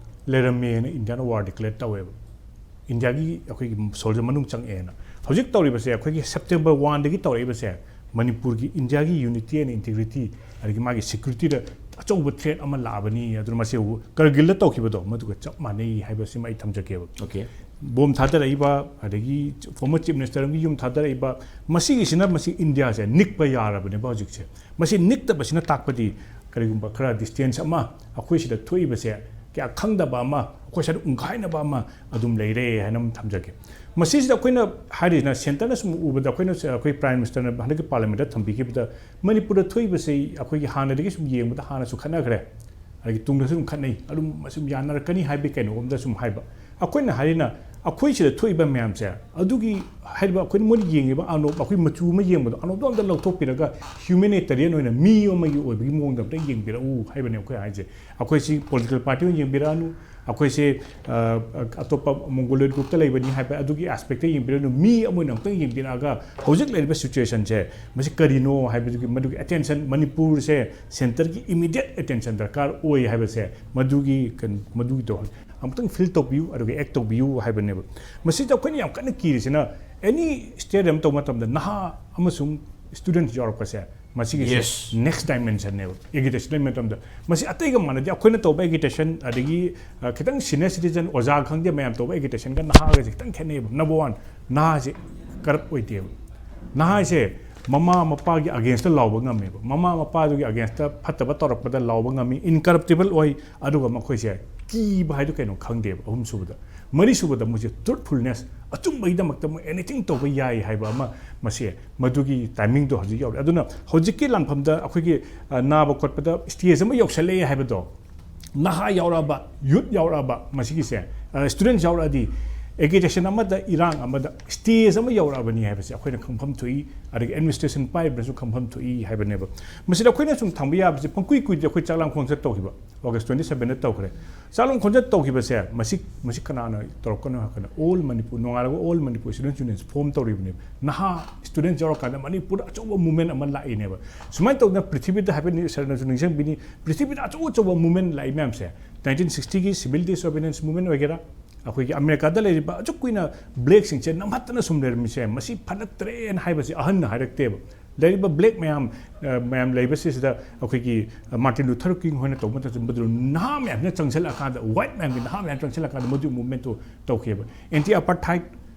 ꯂꯩꯔꯝꯃꯦꯅ ꯏꯟꯗꯤꯌꯥꯅ ꯋꯥꯔ ꯗꯤꯀ꯭ꯂꯦꯌꯔ ꯇꯧꯋꯦꯕ꯫ ꯏꯟꯗꯤꯌꯥꯒꯤ ꯑꯩꯈꯣꯏꯒꯤ ꯁꯣꯜꯖꯔ ꯃꯅꯨꯡ ꯆꯪꯉꯛꯑꯦꯅ꯫ ꯍꯧꯖꯤꯛ ꯇꯧꯔꯤꯕꯁꯦ ꯑꯩꯈꯣꯏꯒꯤ ꯁꯦꯞꯇꯦꯝꯕꯔ ꯋꯥꯟꯗꯒꯤ ꯇꯧꯔꯛꯏꯕꯁꯦ ꯃꯅꯤꯄꯨꯔꯒꯤ ꯏꯟꯗꯤꯌꯥꯒꯤ ꯌꯨꯅꯤꯇꯤ ꯑꯦꯟ ꯏꯟꯇꯤꯒ꯭ꯔꯤꯇꯤ ꯑꯗꯒꯤ ꯃꯥꯒꯤ ꯁꯦꯀ꯭ꯌꯨꯔꯤꯇꯤꯗ ꯑꯆꯧꯕ ꯊ꯭ꯔꯦꯠ ꯑꯃ ꯂꯥꯛꯑꯕꯅꯤ꯫ ꯑꯗꯨꯅ ꯃꯁꯤ ꯀꯔꯒꯤꯜꯗ ꯇꯧꯈꯤꯕꯗꯣ ꯃꯗꯨꯒ ꯆꯞ ꯃꯥꯟꯅꯩ ꯍꯥꯏꯕꯁꯤꯃ ꯑꯩ ꯊꯝꯖꯒꯦꯕ꯫ Okay. ꯕꯣꯝ ꯊꯥꯗꯔꯛꯏꯕ ꯑꯗꯒꯤ ꯐꯣꯔꯃꯔ ꯆꯤꯐ ꯃꯤꯅꯤꯁꯇꯔ ꯑꯃꯒꯤ ꯌꯨꯝ ꯊꯥꯗꯔꯛꯏꯕ ꯃꯁꯤꯒꯤꯁꯤꯅ ꯃꯁꯤ ꯏꯟꯗꯤꯌꯥꯁꯦ ꯅꯤꯛꯄ ꯌꯥꯔꯕꯅꯦꯕ ꯍꯧꯖꯤꯛꯁꯦ꯫ ꯃꯁꯤ ꯅꯤꯛꯇꯕꯁꯤꯅ ꯇꯥꯛꯄꯗꯤ ꯀꯔꯤꯒꯨꯝꯕ ꯈꯔ ꯗꯤꯁꯇꯦꯟꯁ ꯑꯃ ꯑꯩꯈꯣꯏ ꯁꯤꯗ ꯊꯣꯛꯏꯕꯁꯦ ꯀꯌꯥ ꯈꯪꯗꯕ ꯑꯃ, ꯑꯩꯈꯣꯏ ꯁ꯭ꯋꯥꯏꯗ ꯎꯪꯈꯥꯏꯅꯕ ꯑꯃ ꯑꯗꯨꯝ ꯂꯩꯔꯦ ꯍꯥꯏꯅ ꯑꯃ ꯊꯝꯖꯒꯦ꯫ ꯃꯁꯤꯁꯤꯗ ꯑꯩꯈꯣꯏꯅ ꯍꯥꯏꯔꯤꯁꯤꯅ ꯁꯦꯟꯇꯔꯅ ꯁꯨꯝ ꯎꯕꯗ ꯑꯩꯈꯣꯏꯅ ꯑꯩꯈꯣꯏ ꯄ꯭ꯔꯥꯏꯝ ꯃꯤꯅꯤꯁꯇꯔꯅ ꯍꯟꯗꯛꯀꯤ ꯄꯥꯔꯂꯤꯌꯥꯃꯦꯟꯗ ꯊꯝꯕꯤꯈꯤꯕꯗ ꯃꯅꯤꯄꯨꯔꯗ ꯊꯣꯛꯏꯕꯁꯤ ꯑꯩꯈꯣꯏꯒꯤ ꯍꯥꯟꯅꯗꯒꯤ ꯁꯨꯝ ꯌꯦꯡꯕꯗ ꯍꯥꯟꯅꯁꯨ ꯈꯠꯅꯈ꯭ꯔꯦ, ꯑꯗꯒꯤ ꯇꯨꯡꯗꯁꯨ ꯑꯗꯨꯝ ꯈꯠꯅꯩ, ꯑꯗꯨꯝ ꯁꯨꯝ ꯌꯥꯅꯔꯛꯀꯅꯤ ꯍꯥꯏꯕꯒꯤ ꯀꯩꯅꯣꯒꯨꯝꯗ ꯁꯨꯝ ꯍꯥꯏꯕ꯫ ꯑꯩꯈꯣꯏꯅ ꯍꯥꯏꯔꯤꯅ ꯑꯩꯈꯣꯏ ꯁꯤꯗ ꯊꯣꯛꯏꯕ ꯃꯌꯥꯝꯁꯦ ꯑꯗꯨꯒꯤ ꯍꯥꯏꯔꯤꯕ ꯑꯩꯈꯣꯏꯅ ꯃꯣꯏꯅ ꯌꯦꯡꯉꯤꯕ ꯑꯅꯣꯞ, ꯑꯩꯈꯣꯏ ꯃꯆꯨ ꯑꯃ ꯌꯦꯡꯕꯗꯣ ꯑꯅꯣꯞꯇꯣ ꯑꯝꯇ ꯂꯧꯊꯣꯛꯄꯤꯔꯒ ꯍ꯭ꯌꯨꯃꯦꯅꯤꯇꯦꯔꯤꯌꯟ ꯑꯣꯏꯅ ꯃꯤ ꯑꯃꯒꯤ ꯑꯣꯏꯕꯒꯤ ꯃꯑꯣꯡꯗ ꯑꯝꯇ ꯌꯦꯡꯕꯤꯔꯛꯎ ꯍꯥꯏꯕꯅꯦ ꯑꯩꯈꯣꯏ ꯍꯥꯏꯁꯦ꯫ ꯑꯩꯈꯣꯏꯁꯤ ꯄꯣꯂꯤꯇꯤꯀꯦꯜ ꯄꯥꯔꯇꯤ ꯑꯣꯏꯅ ꯌꯦꯡꯕꯤꯔꯛꯑꯅꯨ, ꯑꯩꯈꯣꯏꯁꯦ ꯑ, ꯑꯇꯣꯞꯄ ꯃꯣꯡꯒꯣꯂꯣꯏꯗ ꯒ꯭ꯔꯨꯞꯇ ꯂꯩꯕꯅꯤ ꯍꯥꯏꯕ ꯑꯗꯨꯒꯤ ꯑꯦꯁꯄꯦꯛꯇ ꯌꯦꯡꯕꯤꯔꯛꯑꯅꯨ, ꯃꯤ ꯑꯃ ꯑꯣꯏꯅ ꯑꯝꯇꯪ ꯌꯦꯡꯕꯤꯔꯛꯑꯒ ꯍꯧꯖꯤꯛ ꯂꯩꯔꯤꯕ ꯁꯤꯆꯨꯋꯦꯁꯟꯁꯦ ꯃꯁꯤ ꯀꯔꯤꯅꯣ ꯍꯥꯏꯕꯗꯨꯒꯤ ꯃꯗꯨꯒꯤ ꯑꯦꯇꯦꯟꯁꯟ, ꯃꯅꯤꯄꯨꯔꯁꯦ ꯁꯦꯟꯇꯔꯒꯤ ꯏꯃꯤꯗꯤꯌꯦꯠ ꯑꯦꯇꯦꯟꯁꯟ ꯗꯔꯀꯥꯔ ꯑꯣꯏ ꯍꯥꯏꯕꯁꯦ ꯃꯗꯨꯒꯤ ꯀꯩꯅꯣ, ꯃꯗꯨꯒꯤꯗꯣ ꯑꯃꯨꯛꯇꯪ ꯐꯤꯜ ꯇꯧꯕꯤꯌꯨ, ꯑꯗꯨꯒ ꯑꯦꯛ ꯇꯧꯕꯤꯌꯨ ꯍꯥꯏꯕꯅꯦꯕ꯫ ꯃꯁꯤꯗ ꯑꯩꯈꯣꯏꯅ ꯌꯥꯝ ꯀꯟꯅ ꯀꯤꯔꯤꯁꯤꯅ ꯑꯦꯅꯤ ꯁ꯭ꯇꯦꯠ ꯑꯃ ꯇꯧꯕ ꯃꯇꯝꯗ ꯅꯍꯥ ꯑꯃꯁꯨꯡ ꯁ꯭ꯇꯨꯗꯦꯟꯠ ꯌꯥꯎꯔꯛꯄꯁꯦ ꯃꯁꯤꯒꯤꯁꯦ Yes. ꯅꯦꯛꯁ ꯗꯥꯏꯃꯦꯟꯁꯟꯅꯦꯕ ꯑꯦꯒꯤꯇꯦꯁꯟ ꯃꯇꯝꯗ꯫ ꯃꯁꯤ ꯑꯇꯩꯒ ꯃꯥꯟꯅꯗꯦ꯫ ꯑꯩꯈꯣꯏꯅ ꯇꯧꯕ ꯑꯦꯒꯤꯇꯦꯁꯟ ꯑꯗꯒꯤ ꯑ, ꯈꯤꯇꯪ ꯁꯤꯅꯤꯌꯔ ꯁꯤꯇꯤꯖꯟ ꯑꯣꯖꯥ ꯈꯪꯗꯦ ꯃꯌꯥꯝ ꯇꯧꯕ ꯑꯦꯒꯤꯇꯦꯁꯟꯒ ꯅꯍꯥꯒꯁꯦ ꯈꯤꯇꯪ ꯈꯦꯠꯅꯩꯌꯦꯕ꯫ ꯅꯝꯕꯔ ꯋꯥꯟ, ꯅꯍꯥꯁꯦ ꯀꯔꯞ ꯑꯣꯏꯗꯦꯕ꯫ ꯅꯍꯥꯁꯦ ꯃꯃꯥ ꯃꯄꯥꯒꯤ ꯑꯒꯦꯟꯁꯇ ꯂꯥꯎꯕ ꯉꯝꯃꯦꯕ, ꯃꯃꯥ ꯃꯄꯥꯗꯨꯒꯤ ꯑꯒꯦꯟꯁꯇ ꯐꯠꯇꯕ ꯇꯧꯔꯛꯄꯗ ꯂꯥꯎꯕ ꯉꯝꯃꯤ, ꯏꯟꯀꯔꯞꯇꯤꯕꯜ ꯑꯣꯏ, ꯑꯗꯨꯒ ꯃꯈꯣꯏꯁꯦ ꯀꯤꯕ ꯍꯥꯏꯗꯣ ꯀꯩꯅꯣ ꯈꯪꯗꯦꯕ꯫ ꯑꯍꯨꯝꯁꯨꯕꯗ, ꯃꯔꯤꯁꯨꯕꯗ ꯃꯣꯏꯁꯦ ꯇ꯭ꯔꯨꯠꯐꯨꯜꯅꯦꯁ, ꯑꯆꯨꯝꯕꯒꯤꯗꯃꯛꯇ ꯃꯣꯏ ꯑꯦꯅꯤꯊꯤꯡ ꯇꯧꯕ ꯌꯥꯏ ꯍꯥꯏꯕ ꯑꯃ, ꯃꯁꯦ ꯃꯗꯨꯒꯤ ꯇꯥꯏꯃꯤꯡꯗꯣ ꯍꯧꯖꯤꯛ ꯌꯧꯔꯦ꯫ ꯑꯗꯨꯅ ꯍꯧꯖꯤꯛꯀꯤ ꯂꯥꯟꯐꯝꯗ ꯑꯩꯈꯣꯏꯒꯤ ꯑ, ꯅꯥꯕ ꯈꯣꯠꯄꯗ ꯁ꯭ꯇꯦꯖ ꯑꯃ ꯌꯧꯁꯜꯂꯛꯑꯦ ꯍꯥꯏꯕꯗꯣ ꯅꯍꯥ ꯌꯥꯎꯔꯛꯑꯕ, ꯌꯨꯠ ꯌꯥꯎꯔꯛꯑꯕ, ꯃꯁꯤꯒꯤꯁꯦ ꯁ꯭ꯇꯨꯗꯦꯟꯠꯁ ꯌꯥꯎꯔꯛꯑꯗꯤ ꯑꯦꯒꯤꯇꯦꯁꯟ ꯑꯃꯗ, ꯏꯔꯥꯡ ꯑꯃꯗ ꯁ꯭ꯇꯦꯖ ꯑꯃ ꯌꯧꯔꯛꯑꯕꯅꯤ ꯍꯥꯏꯕꯁꯦ ꯑꯩꯈꯣꯏꯅ ꯈꯪꯐꯝ ꯊꯣꯛꯏ, ꯑꯗꯒꯤ ꯑꯦꯗꯃꯤꯅꯤꯁꯇ꯭ꯔꯦꯁꯟ ꯄꯥꯏꯔꯤꯕꯅꯁꯨ ꯈꯪꯐꯝ ꯊꯣꯛꯏ ꯍꯥꯏꯕꯅꯦꯕ꯫ ꯃꯁꯤꯗ ꯑꯩꯈꯣꯏꯅ ꯁꯨꯝ ꯊꯝꯕ ꯌꯥꯕꯁꯦ, ꯄꯪꯀꯨꯏ ꯀꯨꯏꯗꯦ ꯑꯩꯈꯣꯏ ꯆꯥꯛꯂꯥꯡ ꯈꯣꯡꯆꯠ ꯇꯧꯈꯤꯕ, ꯑꯣꯒꯁ ꯇ꯭ꯋꯦꯟꯇꯤ ꯁꯕꯦꯟꯗ ꯇꯧꯈ꯭ꯔꯦ꯫ ꯆꯥꯛꯂꯥꯡ ꯈꯣꯡꯆꯠ ꯇꯧꯈꯤꯕꯁꯦ, ꯃꯁꯤ, ꯃꯁꯤ ꯀꯅꯥꯅ ꯇꯧꯔꯛꯀꯅꯣ ꯍꯥꯏꯔ ꯀꯥꯟꯗ, ꯑꯣꯜ ꯃꯅꯤꯄꯨꯔ, ꯅꯣꯡꯉꯥꯜꯂꯒ ꯑꯣꯜ ꯃꯅꯤꯄꯨꯔ ꯁ꯭ꯇꯨꯗꯦꯟꯠꯁ ꯌꯨꯅꯤꯌꯟꯁ ꯐꯣꯝ ꯇꯧꯔꯤꯕꯅꯦꯕ꯫ ꯅꯍꯥ ꯁ꯭ꯇꯨꯗꯦꯟꯠꯁ ꯌꯥꯎꯔꯀꯥꯟꯗ ꯃꯅꯤꯄꯨꯔꯗ ꯑꯆꯧꯕ ꯃꯨꯚꯃꯦꯟ ꯑꯃ ꯂꯥꯛꯏꯅꯦꯕ꯫ ꯁꯨꯃꯥꯏꯅ ꯇꯧꯗꯅ ꯄ꯭ꯔꯤꯊꯤꯕꯤꯗ, ꯍꯥꯏꯐꯦꯠ ꯁꯥꯔꯅꯁꯨ ꯅꯤꯡꯁꯤꯡꯕꯤꯅꯤ, ꯄ꯭ꯔꯤꯊꯤꯕꯤꯗ ꯑꯆꯧ ꯑꯆꯧꯕ ꯃꯨꯚꯃꯦꯟ ꯂꯥꯛꯏ ꯃꯌꯥꯝꯁꯦ, ꯅꯥꯏꯟꯇꯤꯟ ꯁꯤꯛꯁꯇꯤꯒꯤ ꯁꯤꯚꯤꯜ ꯗꯤꯁꯑꯣꯕꯤꯗꯤꯌꯦꯟꯁ ꯃꯨꯚꯃꯦꯟ ꯑꯣꯏꯒꯦꯔꯥ, ꯑꯩꯈꯣꯏꯒꯤ ꯑꯃꯦꯔꯤꯀꯥꯗ ꯂꯩꯔꯤꯕ ꯑꯁꯨꯛ ꯀꯨꯏꯅ ꯕ꯭ꯂꯦꯛꯁꯤꯡꯁꯦ ꯅꯝꯍꯠꯇꯅ ꯁꯨꯝ ꯂꯩꯔꯝꯃꯤꯁꯦ, ꯃꯁꯤ ꯐꯠꯂꯛꯇ꯭ꯔꯦꯅ ꯍꯥꯏꯕꯁꯤ ꯑꯍꯟꯅ ꯍꯥꯏꯔꯛꯇꯦꯕ꯫ ꯂꯩꯔꯤꯕ ꯕ꯭ꯂꯦꯛ ꯃꯌꯥꯝ, ꯑ, ꯃꯌꯥꯝ ꯂꯩꯕꯁꯤꯗ ꯑꯩꯈꯣꯏꯒꯤ, ꯑ, ꯃꯥꯔꯇꯤꯟ ꯂꯨꯊꯔ ꯀꯤꯡ ꯍꯣꯏꯅ ꯇꯧꯕ ꯃꯇꯝꯗ ꯃꯗꯨ ꯅꯍꯥ ꯃꯌꯥꯝꯁꯤꯅ ꯆꯪꯁꯤꯜꯂꯛꯑꯀꯥꯟꯗ, ꯋꯥꯏꯠ ꯃꯌꯥꯝꯒꯤ ꯅꯍꯥ ꯃꯌꯥꯝ ꯆꯪꯁꯤꯜꯂꯛꯑꯀꯥꯟꯗ ꯃꯗꯨ ꯃꯨꯚꯃꯦꯟꯠꯇꯨ ꯇꯧꯈꯤꯑꯕ꯫ ꯑꯦꯟꯇꯤ ꯑꯄꯥꯔꯊꯥꯏꯠ,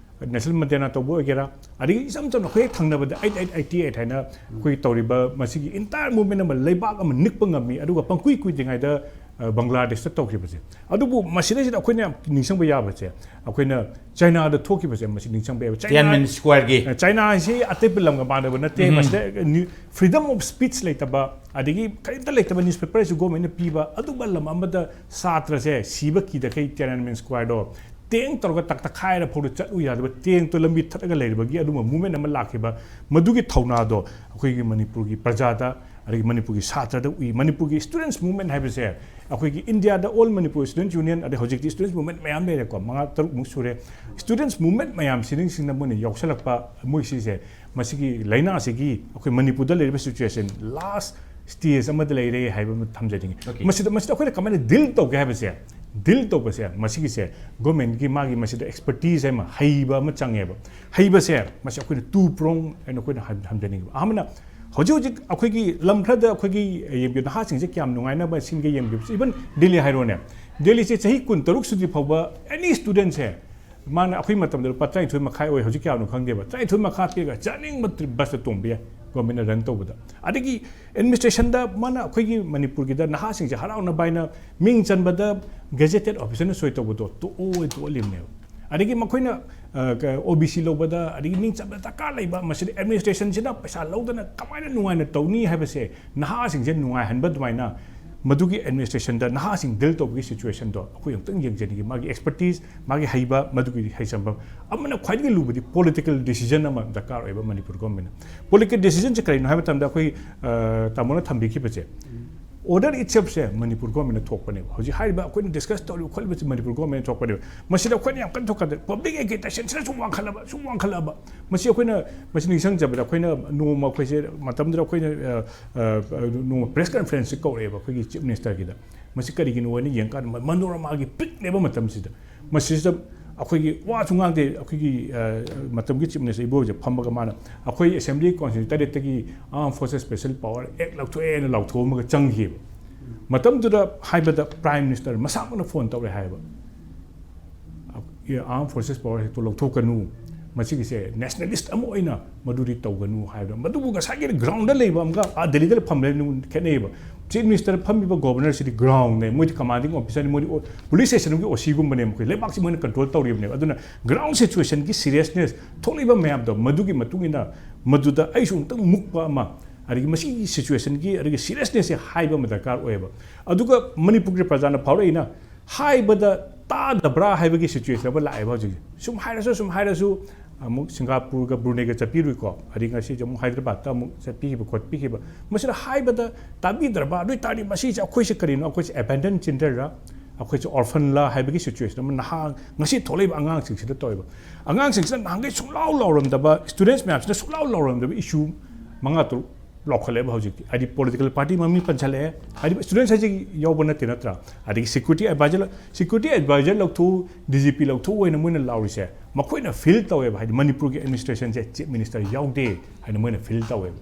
ꯅꯦꯜꯁꯟ ꯃꯟꯗꯦꯂꯥ ꯇꯧꯕ ꯑꯣꯏꯒꯦꯔꯥ, ꯑꯗꯒꯤ ꯏꯆꯝ ꯆꯝꯅ ꯑꯩꯈꯣꯏ ꯍꯦꯛ ꯊꯪꯅꯕꯗ ꯑꯩꯠ ꯑꯩꯠ ꯑꯩꯠꯇꯤ ꯑꯩꯠ ꯍꯥꯏꯅ ꯑꯩꯈꯣꯏ ꯇꯧꯔꯤꯕ ꯃꯁꯤꯒꯤ ꯏꯟꯇꯥꯌꯔ ꯃꯨꯚꯃꯦꯟꯠ ꯑꯃ ꯂꯩꯕꯥꯛ ꯑꯃ ꯅꯤꯛꯄ ꯉꯝꯃꯤ꯫ ꯑꯗꯨꯒ ꯄꯪꯀꯨꯏ ꯀꯨꯏꯗ꯭ꯔꯤꯉꯩꯗ, ꯑ, ꯕꯪꯒ꯭ꯂꯥꯗꯦꯁꯇ ꯇꯧꯈꯤꯕꯁꯦ꯫ ꯑꯗꯨꯕꯨ ꯃꯁꯤꯗꯩꯁꯤꯗ ꯑꯩꯈꯣꯏꯅ ꯌꯥꯝ ꯅꯤꯡꯁꯤꯡꯕ ꯌꯥꯕꯁꯦ, ꯑꯩꯈꯣꯏꯅ ꯆꯥꯏꯅꯥꯗ ꯊꯣꯛꯈꯤꯕꯁꯦ ꯃꯁꯤ ꯅꯤꯡꯁꯤꯡꯕ ꯌꯥꯏꯕ꯫ ꯆꯥꯏꯅꯥ, ꯇꯤꯌꯥꯟꯃꯦꯟ ꯁ꯭ꯀ꯭ꯋꯥꯔꯒꯤ꯫ ꯆꯥꯏꯅꯥ ꯍꯥꯏꯁꯤ ꯑꯇꯩ ꯂꯝꯒ ꯃꯥꯟꯅꯕ ꯅꯠꯇꯦ꯫ ꯎꯝ꯫ ꯃꯁꯤꯗ ꯅ꯭ꯌꯨ-, ꯐ꯭ꯔꯤꯗꯝ ꯑꯣꯐ ꯁ꯭ꯄꯤꯆ ꯂꯩꯇꯕ, ꯑꯗꯒꯤ ꯀꯔꯤꯝꯇ ꯂꯩꯇꯕ, ꯅ꯭ꯌꯨꯁꯄꯦꯄꯔꯁꯨ ꯒꯣꯔꯃꯦꯟꯅ ꯄꯤꯕ, ꯑꯗꯨꯝꯕ ꯂꯝ ꯑꯃꯗ ꯁꯥꯇ꯭ꯔꯁꯦ ꯁꯤꯕ ꯀꯤꯗꯈꯩ ꯇꯤꯌꯥꯟꯃꯦꯟ ꯁ꯭ꯀ꯭ꯋꯥꯔꯗꯣ ꯇꯦꯡ ꯇꯧꯔꯒ ꯇꯛ-, ꯇꯛꯈꯥꯏꯔ ꯐꯥꯎꯗ ꯆꯠꯂꯨ ꯌꯥꯗꯕ, ꯇꯦꯡꯇꯣ ꯂꯝꯕꯤ ꯊꯠꯂꯒ ꯂꯩꯔꯤꯕꯒꯤ ꯑꯗꯨꯝꯕ ꯃꯨꯚꯃꯦꯟꯠ ꯑꯃ ꯂꯥꯛꯈꯤꯕ꯫ ꯃꯗꯨꯒꯤ ꯊꯧꯅꯥꯗꯣ ꯑꯩꯈꯣꯏꯒꯤ ꯃꯅꯤꯄꯨꯔꯒꯤ ꯄ꯭ꯔꯖꯥꯗ, ꯑꯗꯒꯤ ꯃꯅꯤꯄꯨꯔꯒꯤ ꯁꯥꯇ꯭ꯔꯗ ꯎꯏ꯫ ꯃꯅꯤꯄꯨꯔꯒꯤ ꯁ꯭ꯇꯨꯗꯦꯟꯠꯁ ꯃꯨꯚꯃꯦꯟꯠ ꯍꯥꯏꯕꯁꯦ ꯑꯩꯈꯣꯏꯒꯤ ꯏꯟꯗꯤꯌꯥꯗ ꯑꯣꯜ ꯃꯅꯤꯄꯨꯔ ꯁ꯭ꯇꯨꯗꯦꯟꯠꯁ ꯌꯨꯅꯤꯌꯟ, ꯑꯗꯩ ꯍꯧꯖꯤꯛꯇꯤ ꯁ꯭ꯇꯨꯗꯦꯟꯠꯁ ꯃꯨꯚꯃꯦꯟꯠ ꯃꯌꯥꯝ ꯂꯩꯔꯦꯀꯣ, ꯃꯉꯥ ꯇꯔꯨꯛꯃꯨꯛ ꯁꯨꯔꯦ꯫ ꯁ꯭ꯇꯨꯗꯦꯟꯠꯁ ꯃꯨꯚꯃꯦꯟꯠ ꯃꯌꯥꯝꯁꯤꯡꯁꯤꯅ ꯃꯣꯏꯅ ꯌꯥꯎꯁꯜꯂꯛꯄ, ꯃꯣꯏꯁꯤꯁꯦ ꯃꯁꯤꯒꯤ ꯂꯥꯏꯅꯥꯁꯤꯒꯤ ꯑꯩꯈꯣꯏ ꯃꯅꯤꯄꯨꯔꯗ ꯂꯩꯔꯤꯕ ꯁꯤꯆꯨꯋꯦꯁꯟ ꯂꯥꯁ ꯁ꯭ꯇꯦꯖ ꯑꯃꯗ ꯂꯩꯔꯦ ꯍꯥꯏꯕ ꯑꯃ ꯊꯝꯖꯅꯤꯡꯉꯤ꯫ Okay. ꯃꯁꯤꯗ, ꯃꯁꯤꯗ ꯑꯩꯈꯣꯏꯅ ꯀꯃꯥꯏꯅ ꯗꯤꯜ ꯇꯧꯒꯦ ꯍꯥꯏꯕꯁꯦ, ꯗꯤꯜ ꯇꯧꯕꯁꯦ, ꯃꯁꯤꯒꯤꯁꯦ ꯒꯣꯔꯃꯦꯟꯒꯤ ꯃꯥꯒꯤ ꯃꯁꯤꯗ ꯑꯦꯛꯁꯄꯔꯇꯤꯁ ꯑꯃ, ꯍꯩꯕ ꯑꯃ ꯆꯪꯉꯦꯕ꯫ ꯍꯩꯕꯁꯦ, ꯃꯁꯤ ꯑꯩꯈꯣꯏꯅ ꯇꯨ ꯄ꯭ꯔꯣꯡ ꯍꯥꯏꯅ ꯑꯩꯈꯣꯏꯅ ꯍꯟ-, ꯍꯟꯖꯅꯤꯡꯉꯤꯕ꯫ ꯑꯍꯥꯟꯕꯅ, ꯍꯧꯖꯤꯛ ꯍꯧꯖꯤꯛ ꯑꯩꯈꯣꯏꯒꯤ ꯂꯝ ꯈꯔꯗ ꯑꯩꯈꯣꯏꯒꯤ ꯌꯦꯡꯕꯤꯌꯨ, ꯅꯍꯥꯁꯤꯡꯁꯦ ꯀꯌꯥꯝ ꯅꯨꯡꯉꯥꯏꯅꯕ ꯁꯤꯟꯒꯦ ꯌꯦꯡꯕꯤꯌꯨ꯫ Even ꯗꯦꯜꯂꯤ ꯍꯥꯏꯔꯣꯅꯦ, ꯗꯦꯜꯂꯤꯁꯦ ꯆꯍꯤ ꯀꯨꯟꯇꯔꯨꯛ ꯁꯨꯗ꯭ꯔꯤ ꯐꯥꯎꯕ ꯑꯦꯅꯤ ꯁ꯭ꯇꯨꯗꯦꯟꯠꯁꯦ, ꯃꯥꯅ ꯑꯩꯈꯣꯏ ꯃꯇꯝꯗ ꯂꯨꯄꯥ ꯇꯔꯥꯅꯤꯊꯣꯏ ꯃꯈꯥꯏ ꯑꯣꯏ, ꯍꯧꯖꯤꯛ ꯀꯌꯥꯅꯣ ꯈꯪꯗꯦꯕ, ꯇꯔꯥꯅꯤꯊꯣꯏ ꯃꯈꯥ ꯄꯤꯔꯒ ꯆꯥꯅꯤꯡꯕ ꯇ꯭ꯔꯤꯞ ꯕꯁꯇ ꯇꯣꯡꯕ ꯌꯥꯏ ꯒꯣꯔꯃꯦꯟꯅ ꯔꯟ ꯇꯧꯕꯗ꯫ ꯑꯗꯒꯤ ꯑꯦꯗꯃꯤꯅꯤꯁꯇ꯭ꯔꯦꯁꯟꯗ ꯃꯥꯅ ꯑꯩꯈꯣꯏꯒꯤ ꯃꯅꯤꯄꯨꯔꯒꯤꯗ ꯅꯍꯥꯁꯤꯡꯁꯦ ꯍꯔꯥꯎꯅꯕ ꯍꯥꯏꯅ ꯃꯤꯡ ꯆꯟꯕꯗ ꯒꯦꯖꯦꯇꯦꯠ ꯑꯣꯐꯤꯁꯔꯅ ꯁꯣꯏ ꯇꯧꯕꯗꯣ ꯇꯣꯛꯑꯣ ꯇꯣꯛꯍꯜꯂꯤꯕꯅꯦꯕ꯫ ꯑꯗꯒꯤ ꯃꯈꯣꯏꯅ, ꯑ, ꯀ-, ꯑꯣ ꯕꯤ ꯁꯤ ꯂꯧꯕꯗ, ꯑꯗꯒꯤ ꯃꯤꯡ ꯆꯟꯕꯗ ꯗꯔꯀꯥꯔ ꯂꯩꯕ, ꯃꯁꯤꯗ ꯑꯦꯗꯃꯤꯅꯤꯁꯇ꯭ꯔꯦꯁꯟꯁꯤꯅ ꯄꯩꯁꯥ ꯂꯧꯗꯅ ꯀꯃꯥꯏꯅ ꯅꯨꯡꯉꯥꯏꯅ ꯇꯧꯅꯤ ꯍꯥꯏꯕꯁꯦ, ꯅꯍꯥꯁꯤꯡꯁꯦ ꯅꯨꯡꯉꯥꯏꯍꯟꯕ ꯑꯗꯨꯃꯥꯏꯅ ꯃꯗꯨꯒꯤ ꯑꯦꯗꯃꯤꯅꯤꯁꯇ꯭ꯔꯦꯁꯟꯗ ꯅꯍꯥꯁꯤꯡ ꯗꯤꯜ ꯇꯧꯕꯒꯤ ꯁꯤꯆꯨꯋꯦꯁꯟꯗꯣ ꯑꯩꯈꯣꯏ ꯑꯃꯨꯛꯇꯪ ꯌꯦꯡꯖꯅꯤꯡꯉꯤ꯫ ꯃꯥꯒꯤ ꯑꯦꯛꯁꯄꯔꯇꯤꯁ, ꯃꯥꯒꯤ ꯍꯩꯕ, ꯃꯗꯨꯒꯤ ꯍꯩꯁꯤꯡꯕ꯫ ꯑꯃꯅ ꯈ꯭ꯋꯥꯏꯗꯒꯤ ꯂꯨꯕꯗꯤ ꯄꯣꯂꯤꯇꯤꯀꯦꯜ ꯗꯤꯁꯤꯖꯟ ꯑꯃ ꯗꯔꯀꯥꯔ ꯑꯣꯏꯕ ꯃꯅꯤꯄꯨꯔ ꯒꯣꯔꯃꯦꯟꯅ꯫ ꯄꯣꯂꯤꯇꯤꯀꯦꯜ ꯗꯤꯁꯤꯖꯟꯁꯦ ꯀꯔꯤꯅꯣ ꯍꯥꯏꯕ ꯃꯇꯝꯗ ꯑꯩꯈꯣꯏ, ꯑ, ꯇꯥꯃꯣꯅ ꯊꯝꯕꯤꯈꯤꯕꯁꯦ, ꯑꯣꯔꯗꯔ ꯏꯠꯁꯦꯜꯐꯁꯦ ꯃꯅꯤꯄꯨꯔ ꯒꯣꯔꯃꯦꯟꯅ ꯊꯣꯛꯄꯅꯦꯕ꯫ ꯍꯧꯖꯤꯛ ꯍꯥꯏꯔꯤꯕ ꯑꯩꯈꯣꯏꯅ ꯗꯤꯁꯀꯁ ꯇꯧꯔꯤꯕ ꯈꯣꯠꯂꯤꯕꯁꯦ ꯃꯅꯤꯄꯨꯔ ꯒꯣꯔꯃꯦꯟꯅ ꯊꯣꯛꯄꯅꯦꯕ꯫ ꯃꯁꯤꯗ ꯑꯩꯈꯣꯏꯅ ꯌꯥꯝ ꯀꯟꯅ ꯊꯣꯛꯀꯗ ꯄꯕ꯭ꯂꯤꯛ ꯑꯦꯒꯤꯇꯦꯁꯟꯁꯤꯅ ꯁꯨꯝ ꯋꯥꯡꯈꯠꯂꯕ, ꯁꯨꯝ ꯋꯥꯡꯈꯠꯂꯕ꯫ ꯃꯁꯤ ꯑꯩꯈꯣꯏꯅ, ꯃꯁꯤ ꯅꯤꯡꯁꯤꯡꯖꯕꯗ ꯑꯩꯈꯣꯏꯅ ꯅꯣꯡꯃ ꯑꯩꯈꯣꯏꯁꯦ ꯃꯇꯝꯗꯨꯗ ꯑꯩꯈꯣꯏꯅ, ꯑ, ꯑ, ꯅꯣꯡꯃ ꯄ꯭ꯔꯦꯁ ꯀꯟꯐꯔꯦꯟꯁꯁꯦ ꯀꯧꯔꯛꯑꯦꯕ ꯑꯩꯈꯣꯏꯒꯤ ꯆꯤꯐ ꯃꯤꯅꯤꯁꯇꯔꯒꯤꯗ꯫ ꯃꯁꯤ ꯀꯔꯤꯒꯤꯅꯣ ꯍꯥꯏꯅ ꯌꯦꯡꯀꯥꯟꯗ ꯃ-, ꯃꯅꯣꯔꯃꯥꯒꯤ ꯄꯤꯛꯅꯦꯕ ꯃꯇꯝꯁꯤꯗ꯫ ꯃꯁꯤꯁꯤꯗ ꯑꯩꯈꯣꯏꯒꯤ ꯋꯥꯁꯨ ꯉꯥꯡꯗꯦ꯫ ꯑꯩꯈꯣꯏꯒꯤ, ꯑ, ꯃꯇꯝꯒꯤ ꯆꯤꯐ ꯃꯤꯅꯤꯁꯇꯔ ꯏꯕꯣꯁꯦ ꯐꯝꯃꯒ ꯃꯥꯅ ꯑꯩꯈꯣꯏ assembly constitution ꯇꯔꯦꯠꯇꯒꯤ ꯑꯥꯔꯝ forces special power ꯑꯦꯛ ꯂꯧꯊꯣꯛꯑꯦꯅ ꯂꯥꯎꯊꯣꯛꯑꯝꯃꯒ ꯆꯪꯈꯤꯕ꯫ ꯃꯇꯝꯗꯨꯗ ꯍꯥꯏꯕꯗ ꯄ꯭ꯔꯥꯏꯝ ꯃꯤꯅꯤꯁꯇꯔ ꯃꯁꯥꯃꯛꯅ ꯐꯣꯟ ꯇꯧꯔꯛꯑꯦ ꯍꯥꯏꯕ꯫ ꯑꯥꯔꯝ ꯐꯣꯔꯁꯦꯁ ꯄꯥꯋꯔ ꯍꯦꯛꯇ ꯂꯧꯊꯣꯛꯀꯅꯨ, ꯃꯁꯤꯒꯤꯁꯦ ꯅꯦꯁꯅꯦꯂꯤꯁ ꯑꯃ ꯑꯣꯏꯅ ꯃꯗꯨꯗꯤ ꯇꯧꯒꯅꯨ ꯍꯥꯏꯕꯗ, ꯃꯗꯨꯕꯨ ꯉꯁꯥꯏꯒꯤ ꯒ꯭ꯔꯥꯎꯟꯗ ꯂꯩꯕ ꯑꯃꯒ ꯑꯥ ꯗꯦꯜꯂꯤꯗ ꯐꯝꯕ ꯈꯦꯠꯅꯩꯌꯦꯕ꯫ ꯆꯤꯐ ꯃꯤꯅꯤꯁꯇꯔ ꯐꯝꯃꯤꯕ ꯒꯣꯕꯔꯅꯔꯁꯤꯗꯤ ꯒ꯭ꯔꯥꯎꯟꯅꯦ, ꯃꯣꯏꯗꯤ ꯀꯃꯥꯟꯗꯤꯡ ꯑꯣꯐꯤꯁꯔꯅꯤ, ꯃꯣꯏꯗꯤ ꯄꯨꯂꯤꯁ ꯁ꯭ꯇꯦꯁꯟꯒꯤ ꯑꯣ ꯁꯤꯒꯨꯝꯕꯅꯦ, ꯃꯈꯣꯏ ꯂꯩꯕꯥꯛꯁꯤ ꯃꯣꯏꯅ ꯀꯟꯇ꯭ꯔꯣꯜ ꯇꯧꯔꯤꯕꯅꯦꯕ꯫ ꯑꯗꯨꯅ ꯒ꯭ꯔꯥꯎꯟ ꯁꯤꯆꯨꯋꯦꯁꯟꯒꯤ ꯁꯤꯔꯤꯌꯁꯅꯦꯁ ꯊꯣꯛꯂꯤꯕ ꯃꯌꯥꯝꯗꯣ, ꯃꯗꯨꯒꯤ ꯃꯇꯨꯡ ꯏꯟꯅ ꯃꯗꯨꯗ ꯑꯩꯁꯨ ꯑꯃꯨꯛꯇꯪ ꯃꯨꯛꯄ ꯑꯃ, ꯑꯗꯒꯤ ꯃꯁꯤꯒꯤ ꯁꯤꯆꯨꯋꯦꯁꯟꯒꯤ ꯑꯗꯒꯤ ꯁꯤꯔꯤꯌꯁꯅꯦꯁꯁꯦ ꯍꯥꯏꯕ ꯑꯃ ꯗꯔꯀꯥꯔ ꯑꯣꯏꯌꯦꯕ꯫ ꯑꯗꯨꯒ ꯃꯅꯤꯄꯨꯔꯒꯤ ꯄ꯭ꯔꯖꯥꯅ ꯐꯥꯎꯔꯛꯏꯅ ꯍꯥꯏꯕꯗ ꯇꯥꯗꯕ꯭ꯔꯥ ꯍꯥꯏꯕꯒꯤ ꯁꯤꯆꯨꯋꯦꯁꯟ ꯑꯃ ꯂꯥꯛꯑꯦꯕ ꯍꯧꯖꯤꯛꯁꯦ꯫ ꯁꯨꯝ ꯍꯥꯏꯔꯁꯨ, ꯁꯨꯝ ꯍꯥꯏꯔꯁꯨ, ꯑꯃꯨꯛ ꯁꯤꯡꯒꯥꯄꯨꯔꯒ ꯕ꯭ꯔꯨꯅꯦꯒ ꯆꯠꯄꯤꯔꯨꯏꯀꯣ, ꯑꯗꯩ ꯉꯁꯤꯁꯦ ꯑꯃꯨꯛ ꯍꯥꯏꯗ꯭ꯔꯕꯥꯗꯇ ꯑꯃꯨꯛ ꯆꯠꯄꯤꯈꯤꯕ ꯈꯣꯠꯄꯤꯈꯤꯕ꯫ ꯃꯁꯤꯗ ꯍꯥꯏꯕꯗ ꯇꯥꯕꯤꯗ꯭ꯔꯕ? ꯑꯗꯨ ꯑꯣꯏ ꯇꯥꯔꯗꯤ ꯃꯁꯤꯁꯦ ꯑꯩꯈꯣꯏꯁꯦ ꯀꯔꯤꯅꯣ? ꯑꯩꯈꯣꯏꯁꯦ ꯑꯦꯕꯦꯟꯗꯟ ꯆꯤꯜꯗ꯭ꯔꯟꯔ? ꯑꯩꯈꯣꯏꯁꯦ ꯑꯣꯔꯐꯟꯂ ꯍꯥꯏꯕꯒꯤ ꯁꯤꯆꯨꯋꯦꯁꯟ ꯑꯃ ꯅꯍꯥ, ꯉꯁꯤ ꯊꯣꯛꯂꯛꯏꯕ ꯑꯉꯥꯡꯁꯤꯡꯁꯤꯗ ꯇꯧꯋꯦꯕ꯫ ꯑꯉꯥꯡꯁꯤꯡꯁꯤꯅ ꯅꯍꯥꯟꯈꯩ ꯁꯨꯡꯂꯥꯎ ꯂꯥꯎꯔꯝꯗꯕ, ꯁ꯭ꯇꯨꯗꯦꯟꯠꯁ ꯃꯌꯥꯝꯁꯤꯅ ꯁꯨꯡꯂꯥꯎ ꯂꯥꯎꯔꯝꯗꯕ ꯏꯁꯨ ꯃꯉꯥ ꯇꯔꯨꯛ ꯂꯥꯎꯈꯠꯂꯛꯑꯦꯕ ꯍꯧꯖꯤꯛꯇꯤ꯫ ꯍꯥꯏꯗꯤ ꯄꯣꯂꯤꯇꯤꯀꯦꯜ ꯄꯥꯔꯇꯤ ꯃꯃꯤꯡ ꯄꯟꯁꯜꯂꯛꯑꯦ, ꯍꯥꯏꯗꯤ ꯁ꯭ꯇꯨꯗꯦꯟꯠꯁ ꯍꯥꯏꯁꯦ ꯌꯥꯎꯕ ꯅꯠꯇꯦ, ꯅꯠꯇ꯭ꯔꯥ? ꯑꯗꯒꯤ ꯁꯦꯀ꯭ꯌꯨꯔꯤꯇꯤ ꯑꯦꯗꯚꯥꯏꯖꯔ, ꯁꯦꯀ꯭ꯌꯨꯔꯤꯇꯤ ꯑꯦꯗꯚꯥꯏꯖꯔ ꯂꯧꯊꯣꯛꯎ, ꯗꯤ ꯖꯤ ꯄꯤ ꯂꯧꯊꯣꯛꯎ ꯍꯥꯏꯅ ꯃꯣꯏꯅ ꯂꯥꯎꯔꯤꯁꯦ, ꯃꯈꯣꯏꯅ ꯐꯤꯜ ꯇꯧꯋꯦꯕ꯫ ꯍꯥꯏꯗꯤ ꯃꯅꯤꯄꯨꯔꯒꯤ ꯑꯦꯗꯃꯤꯅꯤꯁꯇ꯭ꯔꯦꯁꯟꯁꯦ ꯆꯤꯐ ꯃꯤꯅꯤꯁꯇꯔ ꯌꯥꯎꯗꯦ ꯍꯥꯏꯅ ꯃꯣꯏꯅ ꯐꯤꯜ ꯇꯧꯋꯦꯕ꯫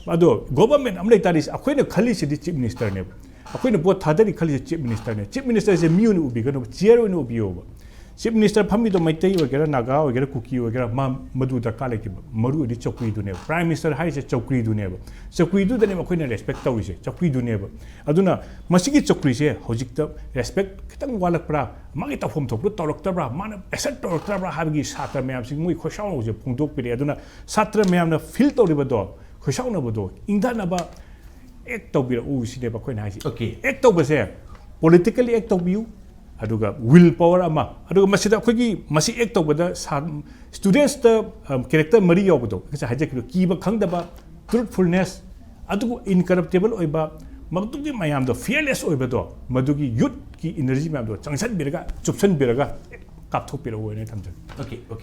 ꯑꯗꯣ ꯒꯣꯕꯔꯃꯦꯟ ꯑꯃ ꯂꯩ ꯇꯥꯔꯗꯤ ꯑꯩꯈꯣꯏꯅ ꯈꯜꯂꯤꯁꯤꯗꯤ ꯆꯤꯐ ꯃꯤꯅꯤꯁꯇꯔꯅꯦꯕ꯫ ꯑꯩꯈꯣꯏꯅ ꯚꯣꯠ ꯊꯥꯗꯔꯤ ꯈꯜꯂꯤꯁꯦ ꯆꯤꯐ ꯃꯤꯅꯤꯁꯇꯔꯅꯦ꯫ ꯆꯤꯐ ꯃꯤꯅꯤꯁꯇꯔꯁꯦ ꯃꯤ ꯑꯣꯏꯅ ꯎꯕꯤꯒꯅꯨ, ꯆꯤꯌꯔ ꯑꯣꯏꯅ ꯎꯕꯤꯌꯣꯕ꯫ ꯆꯤꯐ ꯃꯤꯅꯤꯁꯇꯔ ꯐꯝꯃꯤꯗꯣ ꯃꯩꯇꯩ ꯑꯣꯏꯒꯦꯔꯥ, ꯅꯥꯒꯥ ꯑꯣꯏꯒꯦꯔꯥ, ꯀꯨꯀꯤ ꯑꯣꯏꯒꯦꯔꯥ, ꯃꯥ ꯃꯗꯨ ꯗꯔꯀꯥꯔ ꯂꯩꯇꯦꯕ꯫ ꯃꯔꯨ ꯑꯣꯏꯗꯤ ꯆꯧꯀ꯭ꯔꯤꯗꯨꯅꯦꯕ꯫ ꯄ꯭ꯔꯥꯏꯝ ꯃꯤꯅꯤꯁꯇꯔ ꯍꯥꯏꯔꯤꯁꯦ ꯆꯧꯀ꯭ꯔꯤꯗꯨꯅꯦꯕ꯫ ꯆꯧꯀ꯭ꯔꯤꯗꯨꯗꯅꯦꯕ ꯑꯩꯈꯣꯏꯅ ꯔꯦꯁꯄꯦꯛ ꯇꯧꯔꯤꯁꯦ, ꯆꯧꯀ꯭ꯔꯤꯗꯨꯅꯦꯕ꯫ ꯑꯗꯨꯅ ꯃꯁꯤꯒꯤ ꯆꯧꯀ꯭ꯔꯤꯁꯦ ꯍꯧꯖꯤꯛꯇ ꯔꯦꯁꯄꯦꯛ ꯈꯤꯇꯪ ꯋꯥꯠꯂꯛꯄ꯭ꯔꯥ, ꯃꯥꯒꯤ ꯇꯧꯐꯝ ꯊꯣꯛꯄ ꯇꯧꯔꯛꯇꯕ꯭ꯔꯥ, ꯃꯥꯅ ꯑꯦꯁꯔꯠ ꯇꯧꯔꯛꯇ꯭ꯔꯕ꯭ꯔꯥ ꯍꯥꯏꯕꯒꯤ ꯁꯥꯇ꯭ꯔ ꯃꯌꯥꯝꯁꯤ ꯃꯣꯏ ꯈꯣꯏꯁꯥꯎꯅꯕꯁꯦ ꯐꯣꯡꯗꯣꯛꯄꯤꯔꯛꯑꯦ꯫ ꯑꯗꯨꯅ ꯁꯥꯇ꯭ꯔ ꯃꯌꯥꯝꯅ ꯐꯤꯜ ꯇꯧꯔꯤꯕꯗꯣ, ꯈꯣꯏꯁꯥꯎꯅꯕꯗꯣ ꯏꯪꯊꯅꯕ ꯑꯦꯛ ꯇꯧꯕꯤꯔꯛꯎ ꯁꯤꯅꯦꯕ ꯑꯩꯈꯣꯏꯅ ꯍꯥꯏꯁꯦ꯫ Okay. ꯑꯦꯛ ꯇꯧꯕꯁꯦ politically act ꯇꯧꯕꯤꯌꯨ, ꯑꯗꯨꯒ will power ꯑꯃ, ꯑꯗꯨꯒ ꯃꯁꯤꯗ ꯑꯩꯈꯣꯏꯒꯤ ꯃꯁꯤ ꯑꯦꯛ ꯇꯧꯕꯗ students ꯇ character ꯃꯔꯤ ꯌꯥꯎꯕꯗꯣ ꯉꯁꯥꯏ ꯍꯥꯏꯖꯈꯤꯕ ꯀꯤꯕ ꯈꯪꯗꯕ, truthfulness, ꯑꯗꯨꯒ incorruptible ꯑꯣꯏꯕ, ꯃꯗꯨꯒꯤ ꯃꯌꯥꯝꯗꯣ fearless ꯑꯣꯏꯕꯗꯣ, ꯃꯗꯨꯒꯤ youth ꯀꯤ energy ꯃꯌꯥꯝꯗꯣ ꯆꯪꯁꯤꯟꯕꯤꯔꯒ ꯆꯨꯞꯁꯤꯟꯕꯤꯔꯒ ꯀꯥꯞꯊꯣꯛꯄꯤꯔꯛꯎ ꯍꯥꯏꯅ ꯊꯝꯖꯒꯦ꯫ Okay, okay.